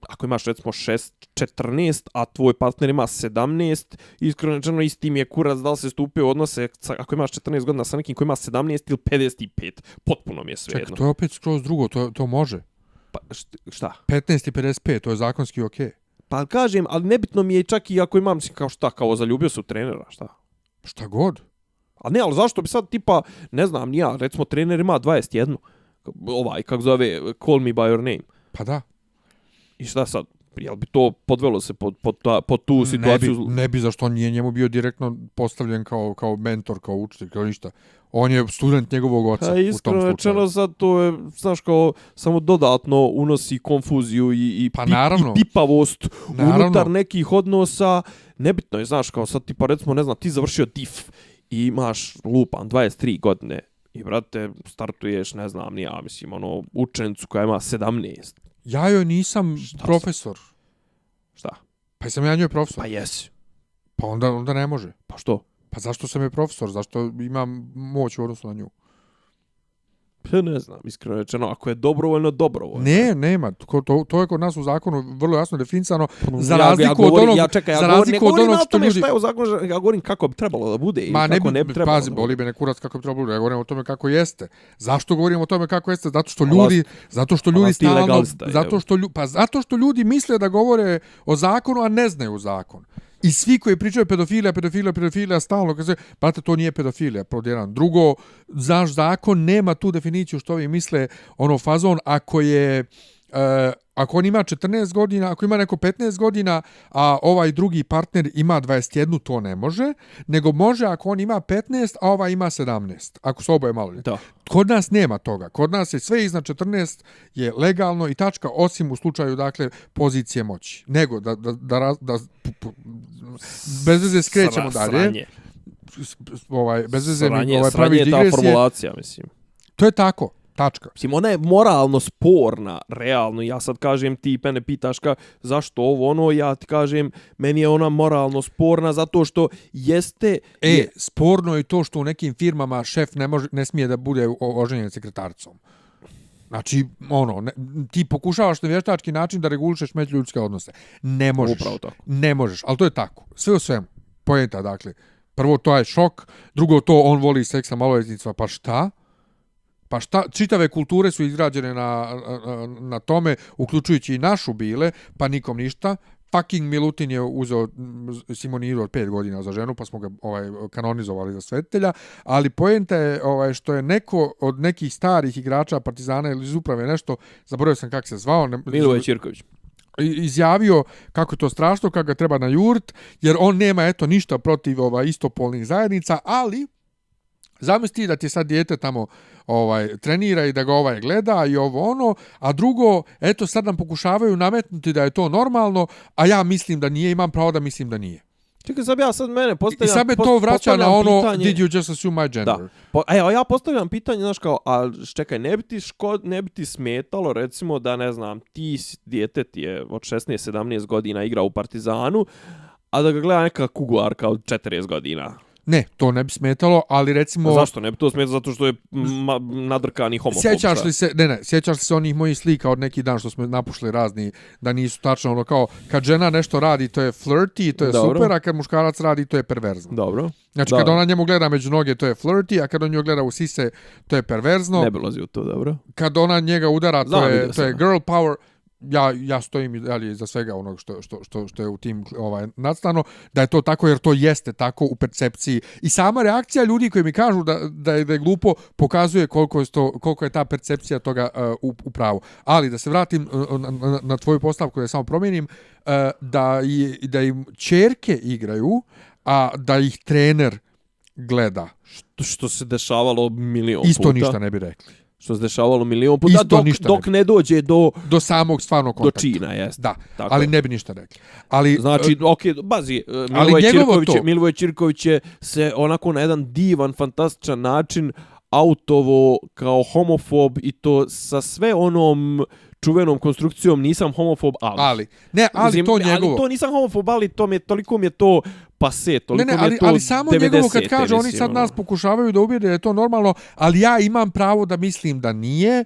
ako imaš recimo 14, a tvoj partner ima 17, iskreno rečeno isti mi je kurac da li se stupe u odnose ako imaš 14 godina sa nekim koji ima 17 ili 55. Potpuno mi je svejedno.
Čekaj, to je opet skroz drugo, to može.
Pa, šta?
15 i 55, to je zakonski okej.
Pa kažem, ali nebitno mi je čak i ako imam kao zaljubio se u trenera, šta?
Šta god.
A ne, ali zašto bi sad tipa, ne znam, nija, recimo trener ima 21, kako zove, Call Me By Your Name.
Pa da.
I šta sad? Jel bi to podvelo se pod tu situaciju?
Ne bi, zašto on nije njemu bio direktno postavljen kao mentor, kao učitelj, kao ništa. On je student njegovog oca u tom slučaju.
Iskreno rečeno sad to je, znaš, kao samo dodatno unosi konfuziju i pipavost unutar nekih odnosa. Nebitno je, znaš, kao sad tipa recimo, ne znam, ti završio DIF i imaš lupan 23 godine i brate startuješ, ne znam, ja mislim, učenicu koja ima 17.
Ja joj nisam profesor.
Šta?
Pa sam ja njoj profesor.
Pa jesi.
Pa onda ne može.
Pa što?
Pa zašto sam je profesor? Zašto imam moć u odnosu na nju?
Pa ne znam, iskreno rečeno, ako je dobrovoljno.
Ne, nema. To je kod nas u zakonu vrlo jasno definisano. Za razliku od onog...
Šta je u zakonu, ja govorim kako bi trebalo da bude i kako ne bi trebalo.
Pazi, boli me ne kurac kako bi trebalo da bude. Ja govorim o tome kako jeste. Zašto govorim o tome kako jeste? Zato što ljudi misle da govore o zakonu, a ne znaju zakon. I svi koji pričaju pedofilija, stalno kaže, brate, to nije pedofilija, prvo jedan. Drugo, naš zakon nema tu definiciju što vi misle, fazon, ako on ima 14 godina, ako ima neko 15 godina, a ovaj drugi partner ima 21, to ne može, nego može ako on ima 15, a ovaj ima 17, ako su oboje maloljetni. Kod nas nema toga. Kod nas je sve iznad 14 je legalno i tačka, osim u slučaju, dakle, pozicije moći. Nego da bez veze skrećemo dalje. Bez veze pravi digresije.
Ta formulacija, mislim.
To je tako. Tačka.
Mislim, ona je moralno sporna, realno. Ja sad kažem, ti mene pitaš zašto ovo, ja ti kažem, meni je ona moralno sporna zato što jeste...
Sporno je to što u nekim firmama šef ne smije da bude oženjen sekretaricom. Znači, ti pokušavaš na vještački način da regulišeš međuljudske odnose. Ne možeš.
Upravo tako.
Ne možeš, ali to je tako. Sve u svemu. Poenta, dakle. Prvo, to je šok. Drugo, to on voli seks sa maloljetnicima. Pa šta? Čitave kulture su izgrađene na tome, uključujući i našu bile, pa nikom ništa. Fucking Milutin je uzeo Simonidu od 5 godina za ženu, pa smo ga kanonizovali za svetitelja, ali poenta je što je neko od nekih starih igrača Partizana ili iz uprave nešto, zaboravio sam kako se zvao.
Miloje Ćirković.
Izjavio kako je to strašno, kako ga treba na jurt, jer on nema ništa protiv istopolnih zajednica, ali zamisli da ti sad dijete tamo trenira i da ga gleda i a drugo, sad nam pokušavaju nametnuti da je to normalno, a ja mislim da nije, imam pravo da mislim da nije.
Čekaj, sad mene postavljam...
I sad me to vraća na pitanje, did you just assume my gender?
Da. Ja postavljam pitanje, znaš kao, a čekaj, ne bi ti smetalo, recimo, da ne znam, dijete ti je od 16-17 godina igra u Partizanu, a da ga gleda neka kuguarka od 40 godina.
Ne, to ne bi smetalo, ali recimo...
A zašto ne bi to smetalo? Zato što je nadrkani homofob.
Sjećaš li se onih mojih slika od neki dan što smo napušli razni, da nisu tačno kao, kad žena nešto radi, to je flirty, to je super, a kad muškarac radi, to je perverzno.
Dobro.
Znači, kad ona njemu gleda među noge, to je flirty, a kad on nju gleda u sise, to je perverzno.
Ne bi lazi u to, dobro.
Kad ona njega udara, to je girl power. Ja stojim i dalje za svega onog što je u tim nadstano, da je to tako jer to jeste tako u percepciji. I sama reakcija ljudi koji mi kažu da je glupo pokazuje koliko je ta percepcija toga u pravu. Ali da se vratim na tvoju postavku, da samo promijenim, da im ćerke igraju, a da ih trener gleda.
Što se dešavalo milion puta.
Isto ništa ne bi rekli.
Što se dešavalo milion puta, dok ne dođe do
samog stvarnog kontakta.
Do čina, jest.
Da, ali ne bi ništa rekli. Ali,
znači, bazi, Milivoje Ćirković je se onako na jedan divan, fantastičan način autovo kao homofob i to sa sve onom čuvenom konstrukcijom nisam homofob, ali
mislim, to njegovo.
Ali to nisam homofob, ali toliko mi je to pase, toliko mi je to
ali samo
90,
njegovo kad kaže,
mislim,
oni sad nas pokušavaju da ubijede da je to normalno, ali ja imam pravo da mislim da nije.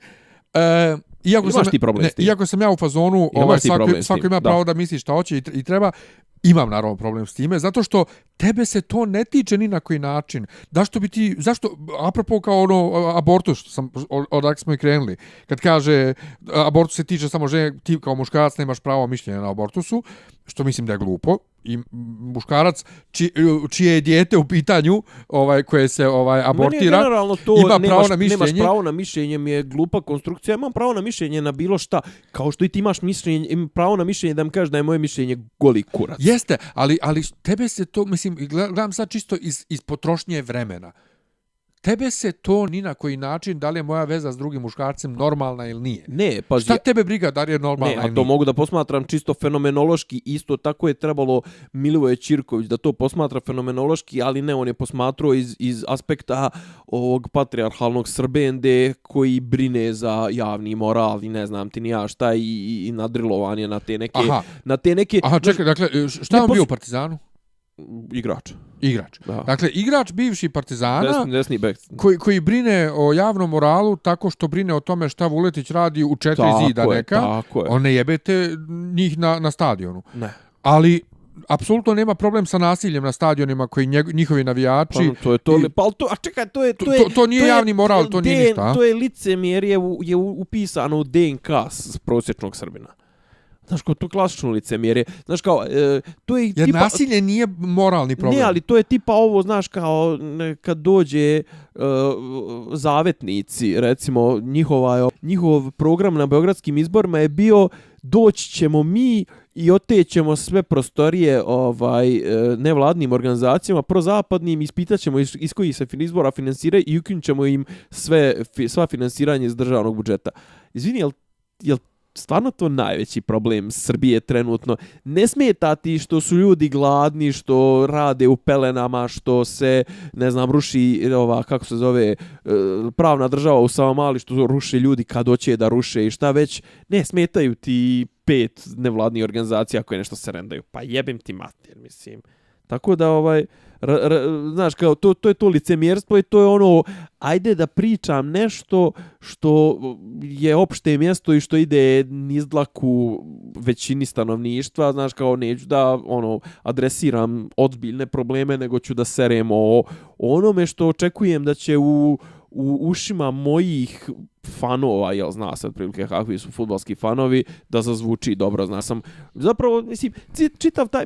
Iako sam ja u fazonu, svako ima pravo da misli šta hoće i treba, imam naravno problem s time, zato što tebe se to ne tiče ni na koji način. Zašto, apropo kao abortus, odakle smo i krenuli, kad kaže abortus se tiče samo žene, ti kao muškarac nemaš pravo mišljenja na abortusu, što mislim da je glupo, i muškarac čije je dijete u pitanju koje se abortira ima pravo na mišljenje.
Nemaš pravo na mišljenje, mi je glupa konstrukcija, imam pravo na mišljenje na bilo šta, kao što i ti imaš pravo na mišljenje da mi kažeš da je moje mišljenje goli kurac.
Jeste, ali tebe se to, mislim, gledam sad čisto iz potrošnje vremena. Tebe se to ni na koji način, da li je moja veza s drugim muškarcem normalna ili nije.
Ne, pa
šta tebe briga da li je normalna ili nije?
A to mogu da posmatram čisto fenomenološki, isto tako je trebalo Milivoje Ćirković da to posmatra fenomenološki, ali ne, on je posmatrao iz aspekta ovog patrijarhalnog Srbende koji brine za javni moral i ne znam ti ni ja šta i nadrilovan je na te neke...
Aha, čekaj, dakle, šta je on bio u Partizanu? Igrač. Da. Dakle, igrač bivši Partizana
desni bek.
Koji brine o javnom moralu tako što brine o tome šta Vuletić radi u 4 zida neka. On ne jebete njih na stadionu.
Ne.
Ali apsolutno nema problem sa nasiljem na stadionima koji njihovi navijači.
Pa, čekaj,
to nije javni moral, to nije ništa.
To je licemjerje je upisano u DNK prosječnog Srbina. Znaš, kao to klasično licemjerje. Znaš, kao, to je
jer tipa... nasilje nije moralni problem.
Ne, ali to je tipa ovo, znaš, kao kad dođe zavetnici, recimo, njihov program na beogradskim izborima je bio doći ćemo mi i otećemo sve prostorije nevladnim organizacijama prozapadnim, ispitat ćemo iz kojih se izbora finansiraju i ukinut ćemo im sva finansiranje iz državnog budžeta. Izvini, jel stvarno to najveći problem Srbije trenutno? Ne smeta ti što su ljudi gladni, što rade u pelenama, što se, ne znam, ruši kako se zove, pravna država u Savamali, što ruše ljudi kad hoće da ruše i šta već. Ne smetaju ti 5 nevladnih organizacija koje nešto se rendaju. Pa jebem ti mater, mislim. Tako da, znaš, kao, to je to licemjerstvo i to je ono, ajde da pričam nešto što je opšte mjesto i što ide niz dlaku većini stanovništva, znaš, kao neću da adresiram ozbiljne probleme, nego ću da serem o onome što očekujem da će u ušima mojih fanova, jel zna se otprilike kakvi su fudbalski fanovi, da zazvuči dobro, zna sam. Zapravo, mislim, čitav taj,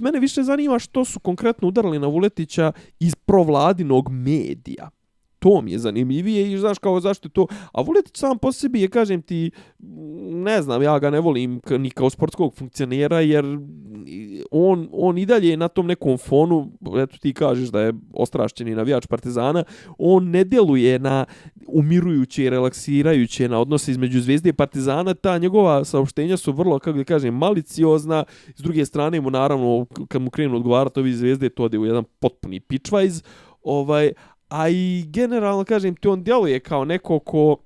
mene više zanima što su konkretno udarili na Vuletića iz provladinog medija. To mi je zanimljivije i znaš kao zašto je to. A Vuletić sam po sebi je, kažem ti, ne znam, ja ga ne volim ni kao sportskog funkcionera jer on i dalje na tom nekom fonu, eto ti kažeš da je ostrašćeni navijač Partizana, on ne djeluje na umirujuće i relaksirajuće na odnose između Zvezde i Partizana, ta njegova saopštenja su vrlo, kako da kažem, maliciozna, s druge strane mu naravno, kad mu krenu odgovarati ovi Zvezde, to ode u jedan potpuni pičvajz, a i generalno, kažem ti, on djeluje kao neko ko,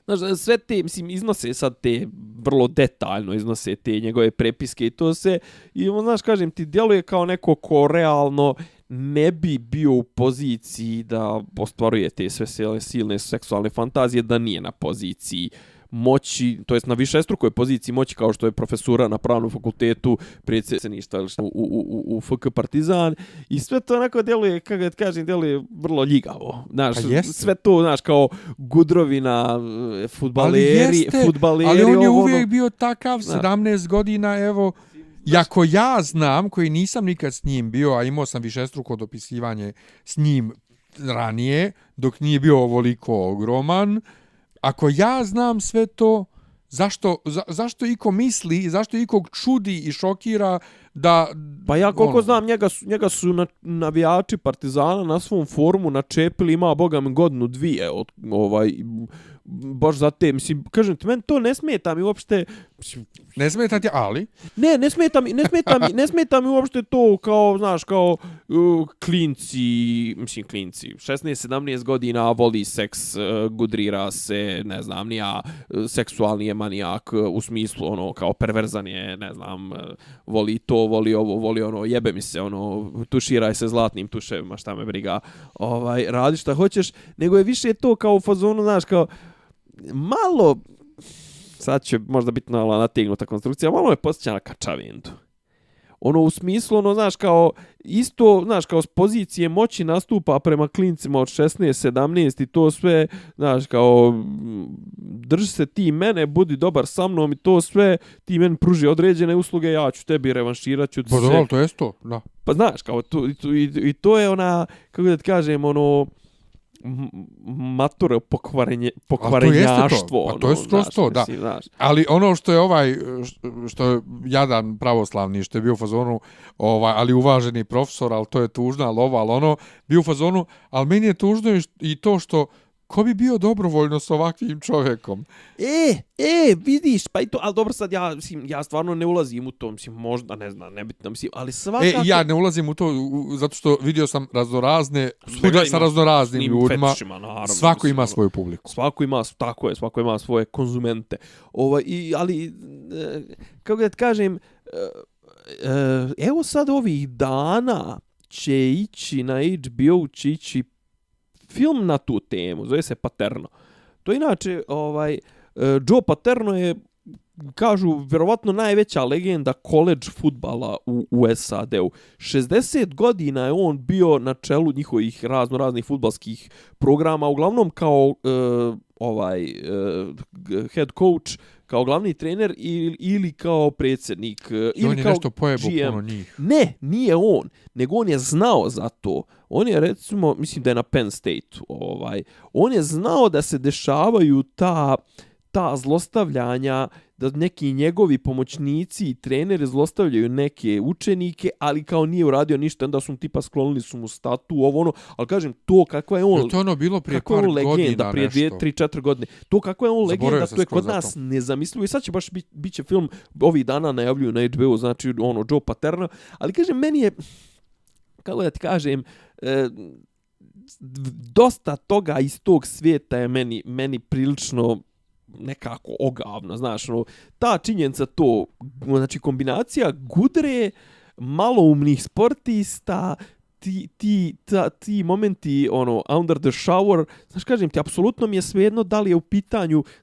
znaš, sve te, mislim, iznose sad te, vrlo detaljno iznose te njegove prepiske i to se, i on, znaš, kažem ti, djeluje kao neko ko realno ne bi bio u poziciji da ostvaruje te sve silne seksualne fantazije, da nije na poziciji moći, to jest na višestrukoj poziciji moći, kao što je profesura na pravnom fakultetu, predsjedništva u FK Partizan, i sve to onako djeluje, kako da kažem, djeluje vrlo ljigavo. Znaš, sve to, znaš, kao Gudrovina, fudbaleri.
Ali on je uvijek bio takav, 17 godina, evo, jako ja znam, koji nisam nikad s njim bio, a imao sam višestruko dopisivanje s njim ranije, dok nije bio ovoliko ogroman, ako ja znam sve to, zašto iko misli, zašto ikog čudi i šokira da...
Pa ja koliko
ono,
znam, njega su navijači Partizana na svom forumu načepili, ima boga mi godinu, dvije, baš za te, mislim, kažem ti, meni to ne smeta mi uopšte, mislim,
ne smeta ti, ali...
Ne smeta mi uopšte to kao, znaš, kao klinci, 16-17 godina voli seks, gudrira se, ne znam, nija, seksualni je manijak, u smislu, ono, kao perverzan je, ne znam, voli to, voli ovo, voli ono, jebe mi se, ono, tuširaj se zlatnim tuševima, šta me briga, radi šta hoćeš, nego je više to kao u fazonu, znaš, kao, malo, sad će možda biti nategnuta konstrukcija, malo me posjeća na Kačavindu. Ono u smislu, ono, znaš, kao, isto, znaš, kao s pozicije moći nastupa prema klincima od 16-17 i to sve, znaš, kao, drži se ti mene, budi dobar sa mnom i to sve, ti meni pruži određene usluge, ja ću tebi revanširat ću se.
Pa to je to, da.
Pa znaš, kao, i to je ona, kako da ti kažem, ono, matore pokvarenjaštvo.
A to je skroz to, da.
Znaš.
Ali ono što je što je jadan pravoslavni, što je bio u fazonu, ali uvaženi profesor, ali to je tužno, ali ono, bio u fazonu, ali meni je tužno i to što ko bi bio dobrovoljno s ovakvim čovjekom?
Vidiš, pa i to, ali dobro sad ja stvarno ne ulazim u to, mislim, možda, ne znam, nebitno, mislim, ali svakako...
Ja ne ulazim u to, zato što vidio sam raznorazne, sa raznoraznim ljudima,
fetišima, naravno,
svako ima svoju publiku.
Svako ima svoje konzumente. Ali, kako da ti kažem, evo sad ovih dana će ići na HBO, će ići film na tu temu, zove se Paterno. To inače, Joe Paterno je, kažu, vjerovatno najveća legenda college fudbala u SAD-u. 60 godina je on bio na čelu njihovih raznih fudbalskih programa, uglavnom kao head coach, kao glavni trener ili kao predsjednik.
I on je nešto pojebo
GM.
puno njih.
Ne, nije on, nego on je znao za to. On je, recimo, mislim da je na Penn State-u, on je znao da se dešavaju ta zlostavljanja, da neki njegovi pomoćnici i treneri zlostavljaju neke učenike, ali kao nije uradio ništa, onda su mu tipa sklonili su mu statu, ali kažem, to kakva je on...
To ono bilo prije par godina
prije
nešto.
3-4 godine. To kakva je on legenda, to je kod nas nezamislivo. I sad će baš bit film, ovih dana najavljuju na HBO, znači Joe Paterno, ali kažem, meni je, kako da ti kažem, dosta toga iz tog svijeta je meni prilično nekako ogavno, znaš, ta činjenica to, znači kombinacija gudre, maloumnih sportista, ti momenti, under the shower, znaš, kažem ti, apsolutno mi je svejedno da li je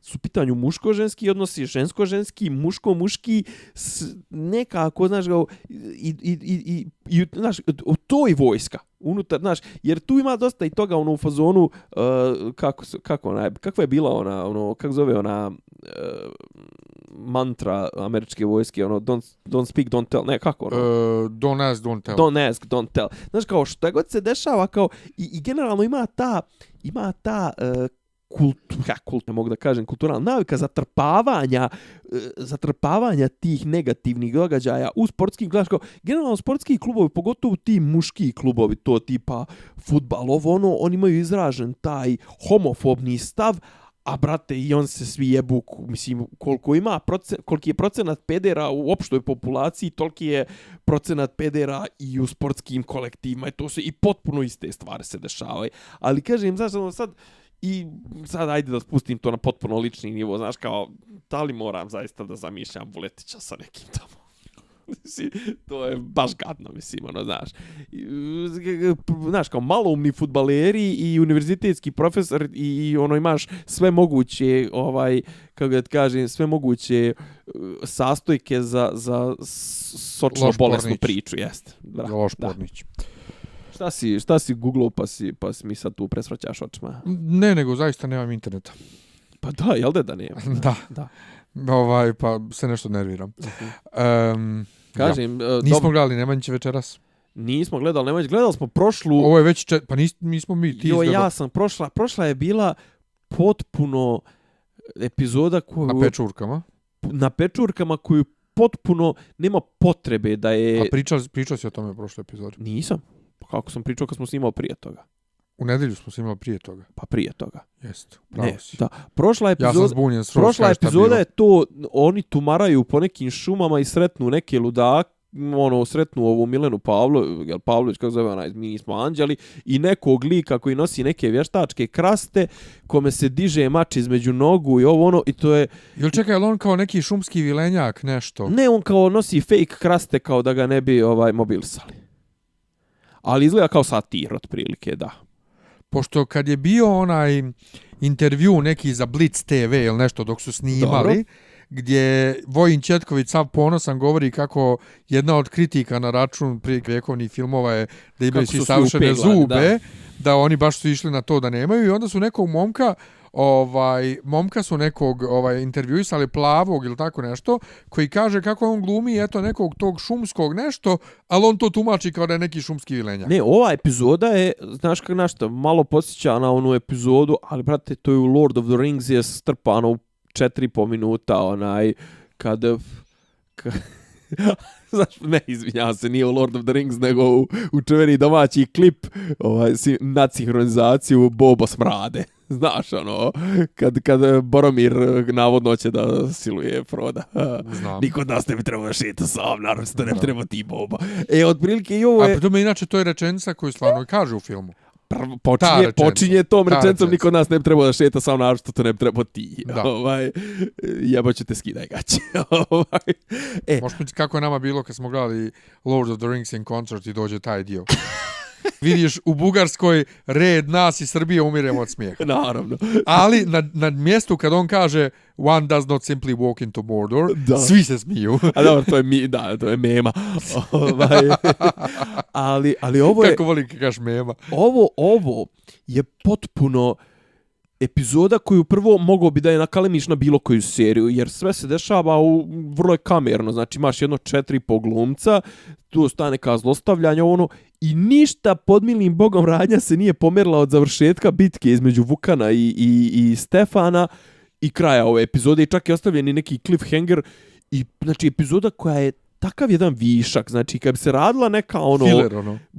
su u pitanju muško-ženski odnosi, žensko-ženski, muško-muški, nekako, znaš, znaš, to je vojska. Unutar, znaš, jer tu ima dosta i toga u fazonu, kakva je bila ona, kako zove ona mantra američke vojske, don't speak, don't tell, ne, kako
don't ask, don't tell.
Don't ask, don't tell. Znaš, kao što god se dešava, kao, i generalno ima ta ne mogu da kažem, kulturalna navika zatrpavanja tih negativnih događaja u sportskim, gledaš kao, generalno sportski klubovi, pogotovo ti muški klubovi, to tipa fudbal, oni imaju izražen taj homofobni stav, a brate, i on se svi jebu, mislim, koliki je procenat pedera u opštoj populaciji, toliki je procenat pedera i u sportskim kolektivima, i to se i potpuno iste stvari se dešavaju. Ali kažem, znaš, sad ajde da spustim to na potpuno lični nivo, znaš, kao, da li moram zaista da zamišljam Vuletića sa nekim tamo? To je baš gadno, mislim, znaš. Znaš, kao maloumni fudbaleri i univerzitetski profesor i imaš sve moguće, kako da kažem, sve moguće sastojke za sočno bolesnu priču, jeste.
Loš pornić.
Šta si googlao pa si mi sad tu presvraćaš očima?
Ne, nego zaista nemam interneta.
Pa da, jel da nema?
Da. Pa se nešto nerviram.
Kažem,
nismo gledali Nemanjiće večeras.
Nismo gledali Nemanjić, gledali smo prošlu...
Ovo je već pa nismo mi ti.
Ja sam prošla je bila potpuno epizoda koju...
Na pečurkama.
Na pečurkama koju potpuno nema potrebe da je...
A pričao si o tome u prošloj epizodi?
Nisam. Pa kako sam pričao kad smo snimali prije toga?
U nedelju smo snimali prije toga.
Pa prije toga.
Jeste, pravo si.
Da. Prošla epizoda,
ja sam zbunjen.
prošla epizoda je to, oni tumaraju po nekim šumama i sretnu neke ludake, sretnu ovu Milenu Pavlović, kako zove ona, mi smo anđeli, i nekog lika koji nosi neke vještačke kraste, kome se diže mač između nogu i i to je...
Jel čekaj, on kao neki šumski vilenjak, nešto?
Ne, on kao nosi fake kraste kao da ga ne bi mobilisali. Ali izgleda kao satir, otprilike, da.
Pošto kad je bio onaj intervju neki za Blitz TV ili nešto dok su snimali, dobro, gdje Vojin Četković sav ponosan govori kako jedna od kritika na račun prije vjekovnih filmova je da imaju svi savršene zube, da oni baš su išli na to da nemaju, i onda su nekog momka su nekog intervjuisali, plavog ili tako nešto, koji kaže kako on glumi nekog tog šumskog nešto, ali on to tumači kao da je neki šumski vilenjak.
Ne, ova epizoda je, znaš kako nešto, malo podsjeća na onu epizodu, ali brate, to je u Lord of the Rings je strpano u 4,5 minuta, kad znaš, ne, izvinjavam se, nije u Lord of the Rings, nego u čuveni domaći klip, nadsinhronizaciju Bobo smrade. Znaš, kad Boromir navodno će da siluje Froda. Niko od nas ne bi trebao da šeta sam, naravno to ne bi trebao ti Boba. Otprilike i ovo je...
A pritom inače to je rečenica koju stvarno kaže u filmu.
Počinje tom rečencom, niko od nas ne bi trebao da šeta sam, naravno to ne bi trebao ti. Jebaću te, skidaj gaće.
Možemo ti kako je nama bilo kad smo gledali Lord of the Rings in concert i dođe taj dio. Vidiš u Bugarskoj red nas i Srbije umiremo od smijeha.
Naravno.
Ali na mjestu kad on kaže one does not simply walk into Mordor, svi se smiju.
A dobro, to je mema. Ali ovo je...
Kako volim kad kažeš mema.
Ovo je potpuno epizoda koju prvo mogao bi da je nakalemiš na bilo koju seriju, jer sve se dešava vrlo je kamerno, znači imaš 4,5 glumca, tu ostane neka zlostavljanja, i ništa pod milim bogom radnja se nije pomerila od završetka bitke između Vukana i Stefana i kraja ove epizode, i čak je ostavljen i neki cliffhanger, i znači epizoda koja je takav jedan višak, znači kad bi se radila neka
filler,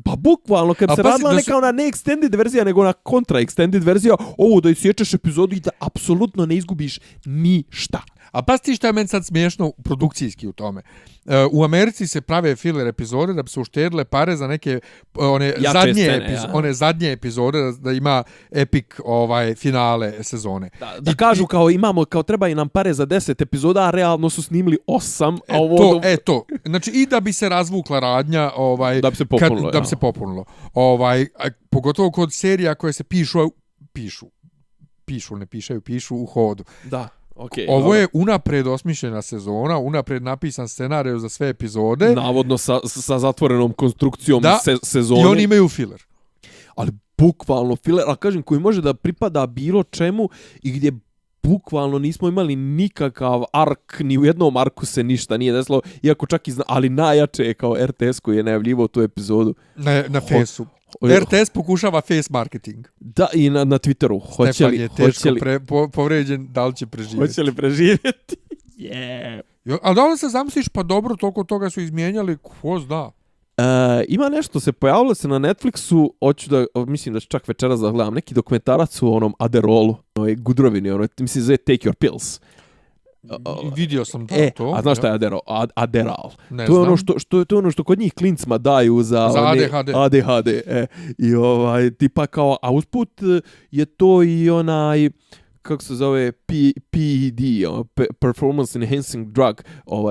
pa bukvalno kad bi se radila neka ona ne extended verzija, nego ona kontra extended verzija, ovo da isječeš epizodu i da apsolutno ne izgubiš ništa.
A pa ti šta je meni sad smiješno produkcijski u tome. U Americi se prave filler epizode da bi se uštedile pare za neke one zadnje epizode, da ima epic finale sezone.
Da kažu kao treba i nam pare za 10 epizoda, a realno su snimili 8.
To. Znači i da bi se razvukla radnja,
da bi se
popunilo. Pogotovo kod serija koje se pišu u hodu.
Da. Okay,
ovo je unapred osmišljena sezona, unapred napisan scenarij za sve epizode.
Navodno sa zatvorenom konstrukcijom sezone.
I oni imaju filler.
Ali bukvalno filler, ali kažem, koji može da pripada bilo čemu i gdje bukvalno nismo imali nikakav ark, ni u jednom arku se ništa nije desilo, iako čak ali najjače je kao RTS koji je najavljivao tu epizodu.
Na Fesu. RTS pokušava face marketing.
Da, i na Twitteru.
Stefan je teško povređen, da li će preživjeti.
Hoće li preživjeti? Yeah.
Ali da li se zamisliš, pa dobro, toliko toga su izmijenjali, ko zna?
Ima nešto, se pojavilo se na Netflixu, mislim da ću čak večeras da gledam, neki dokumentarac u onom Adderallu, Gudrovini, mislim zove Take Your Pills.
Vidio sam to.
A znaš šta je Adderall? To je ono što kod njih klincima daju za ADHD. I tipa kao, a usput je to i onaj, kako se zove, PED, Performance Enhancing Drug,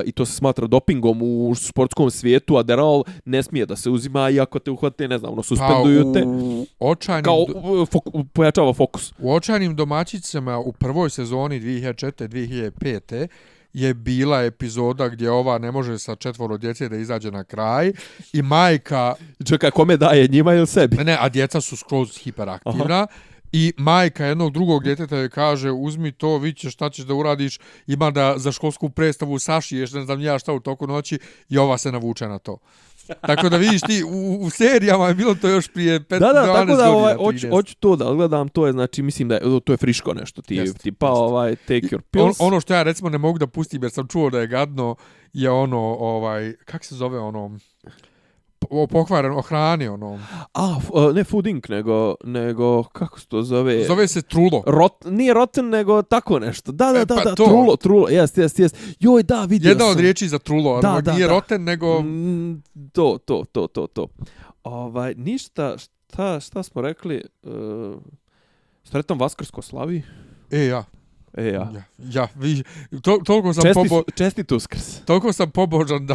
i to se smatra dopingom u sportskom svijetu. Adderall ne smije da se uzima, iako te uhvate, ne znam, suspenduju te. Pojačava fokus.
U Očajnim domaćicama u prvoj sezoni 2004-2005 je bila epizoda gdje ova ne može sa 4 djece da izađe na kraj i majka...
Čekaj, kome daje, njima ili sebi?
Ne, a djeca su skroz hiperaktivna. Aha. I majka jednog drugog djeteta je kaže, uzmi to, vidite šta ćeš da uradiš, ima da za školsku predstavu sašiješ, ne znam ja šta u toku noći, i ova se navuče na to. Tako da vidiš ti, u serijama je bilo to još prije 15-12 godina.
Da, tako da hoću to da gledam, to je, znači, mislim da je, to je friško nešto, tipa Take Your Pills.
Ono što ja recimo ne mogu da pustim jer sam čuo da je gadno je ono, kak se zove ono, pokvaren o hrani, ono.
Ne Food Inc, nego kako se to zove?
Zove se trulo.
Nije rotten, nego tako nešto. Da,
pa
trulo, jest. Joj, da, vidio
Jedna
sam.
od riječi za trulo, nije rotten, nego...
To. Ništa, šta smo rekli? Sretan Vaskrsko slavi?
Ja, toliko sam
čestit Uskrs.
Toliko sam pobožan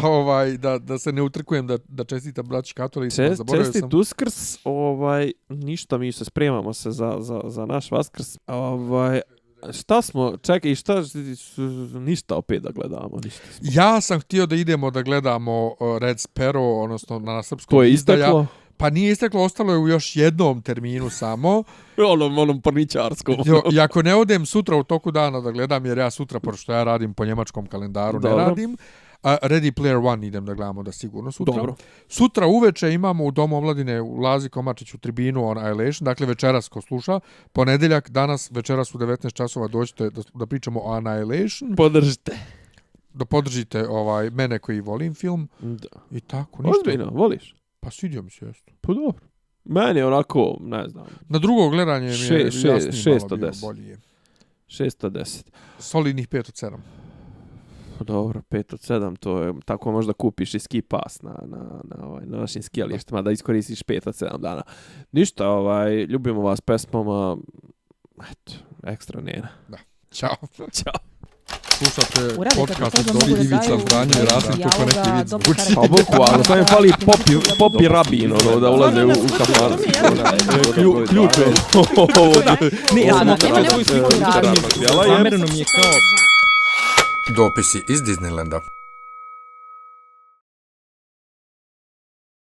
da se ne utrkujem da čestitam braći katolicima.
Čestit Uskrs, ništa, mi se spremamo se za naš Vaskrs. Šta smo, čekaj, ništa opet da gledamo, ništa.
Ja sam htio da idemo da gledamo Red Sparrow, odnosno na srpskom.
To je isteklo?
Pa nije isteklo, ostalo je u još jednom terminu samo.
Onom porničarskom.
I ako ne odem sutra u toku dana da gledam, jer ja sutra, pošto ja radim po njemačkom kalendaru, ne radim, Ready Player One idem da gledamo da sigurno sutra.
Dobro.
Sutra uveče imamo u Domu omladine u Lazi Komačiću tribinu Annihilation, dakle večeras ko sluša, ponedeljak, danas večeras u 19 časova dođete da pričamo o Annihilation.
Podržite.
Da podržite mene koji volim film.
Da.
I tako, ništa.
Ozbiljno, voliš?
Pa svidio mi se jesto.
Pa dobro. Meni je onako, ne znam.
Na drugo gledanje mi je jasnije malo bio bolji.
6 od 10.
Solidnih 5 od 7.
Dobro, 5 od 7, to je, tako možda kupiš i ski pas na našim skijalištima, da iskoristiš 5 od 7 dana. Ništa, ljubimo vas pesmama, eto, ekstra Nena.
Da, čao.
Ćao.
Slušate podcast od Ivica Zdanje i Rasim kako neki vid zvuči.
Pa bukvalno, to mi fali popi rabin, da ulaze u kafanu. Ključ je.
Ne, ja sam okrenuo svoju sliku. Zamereno mi je kao...
Dopisi iz Disneylanda.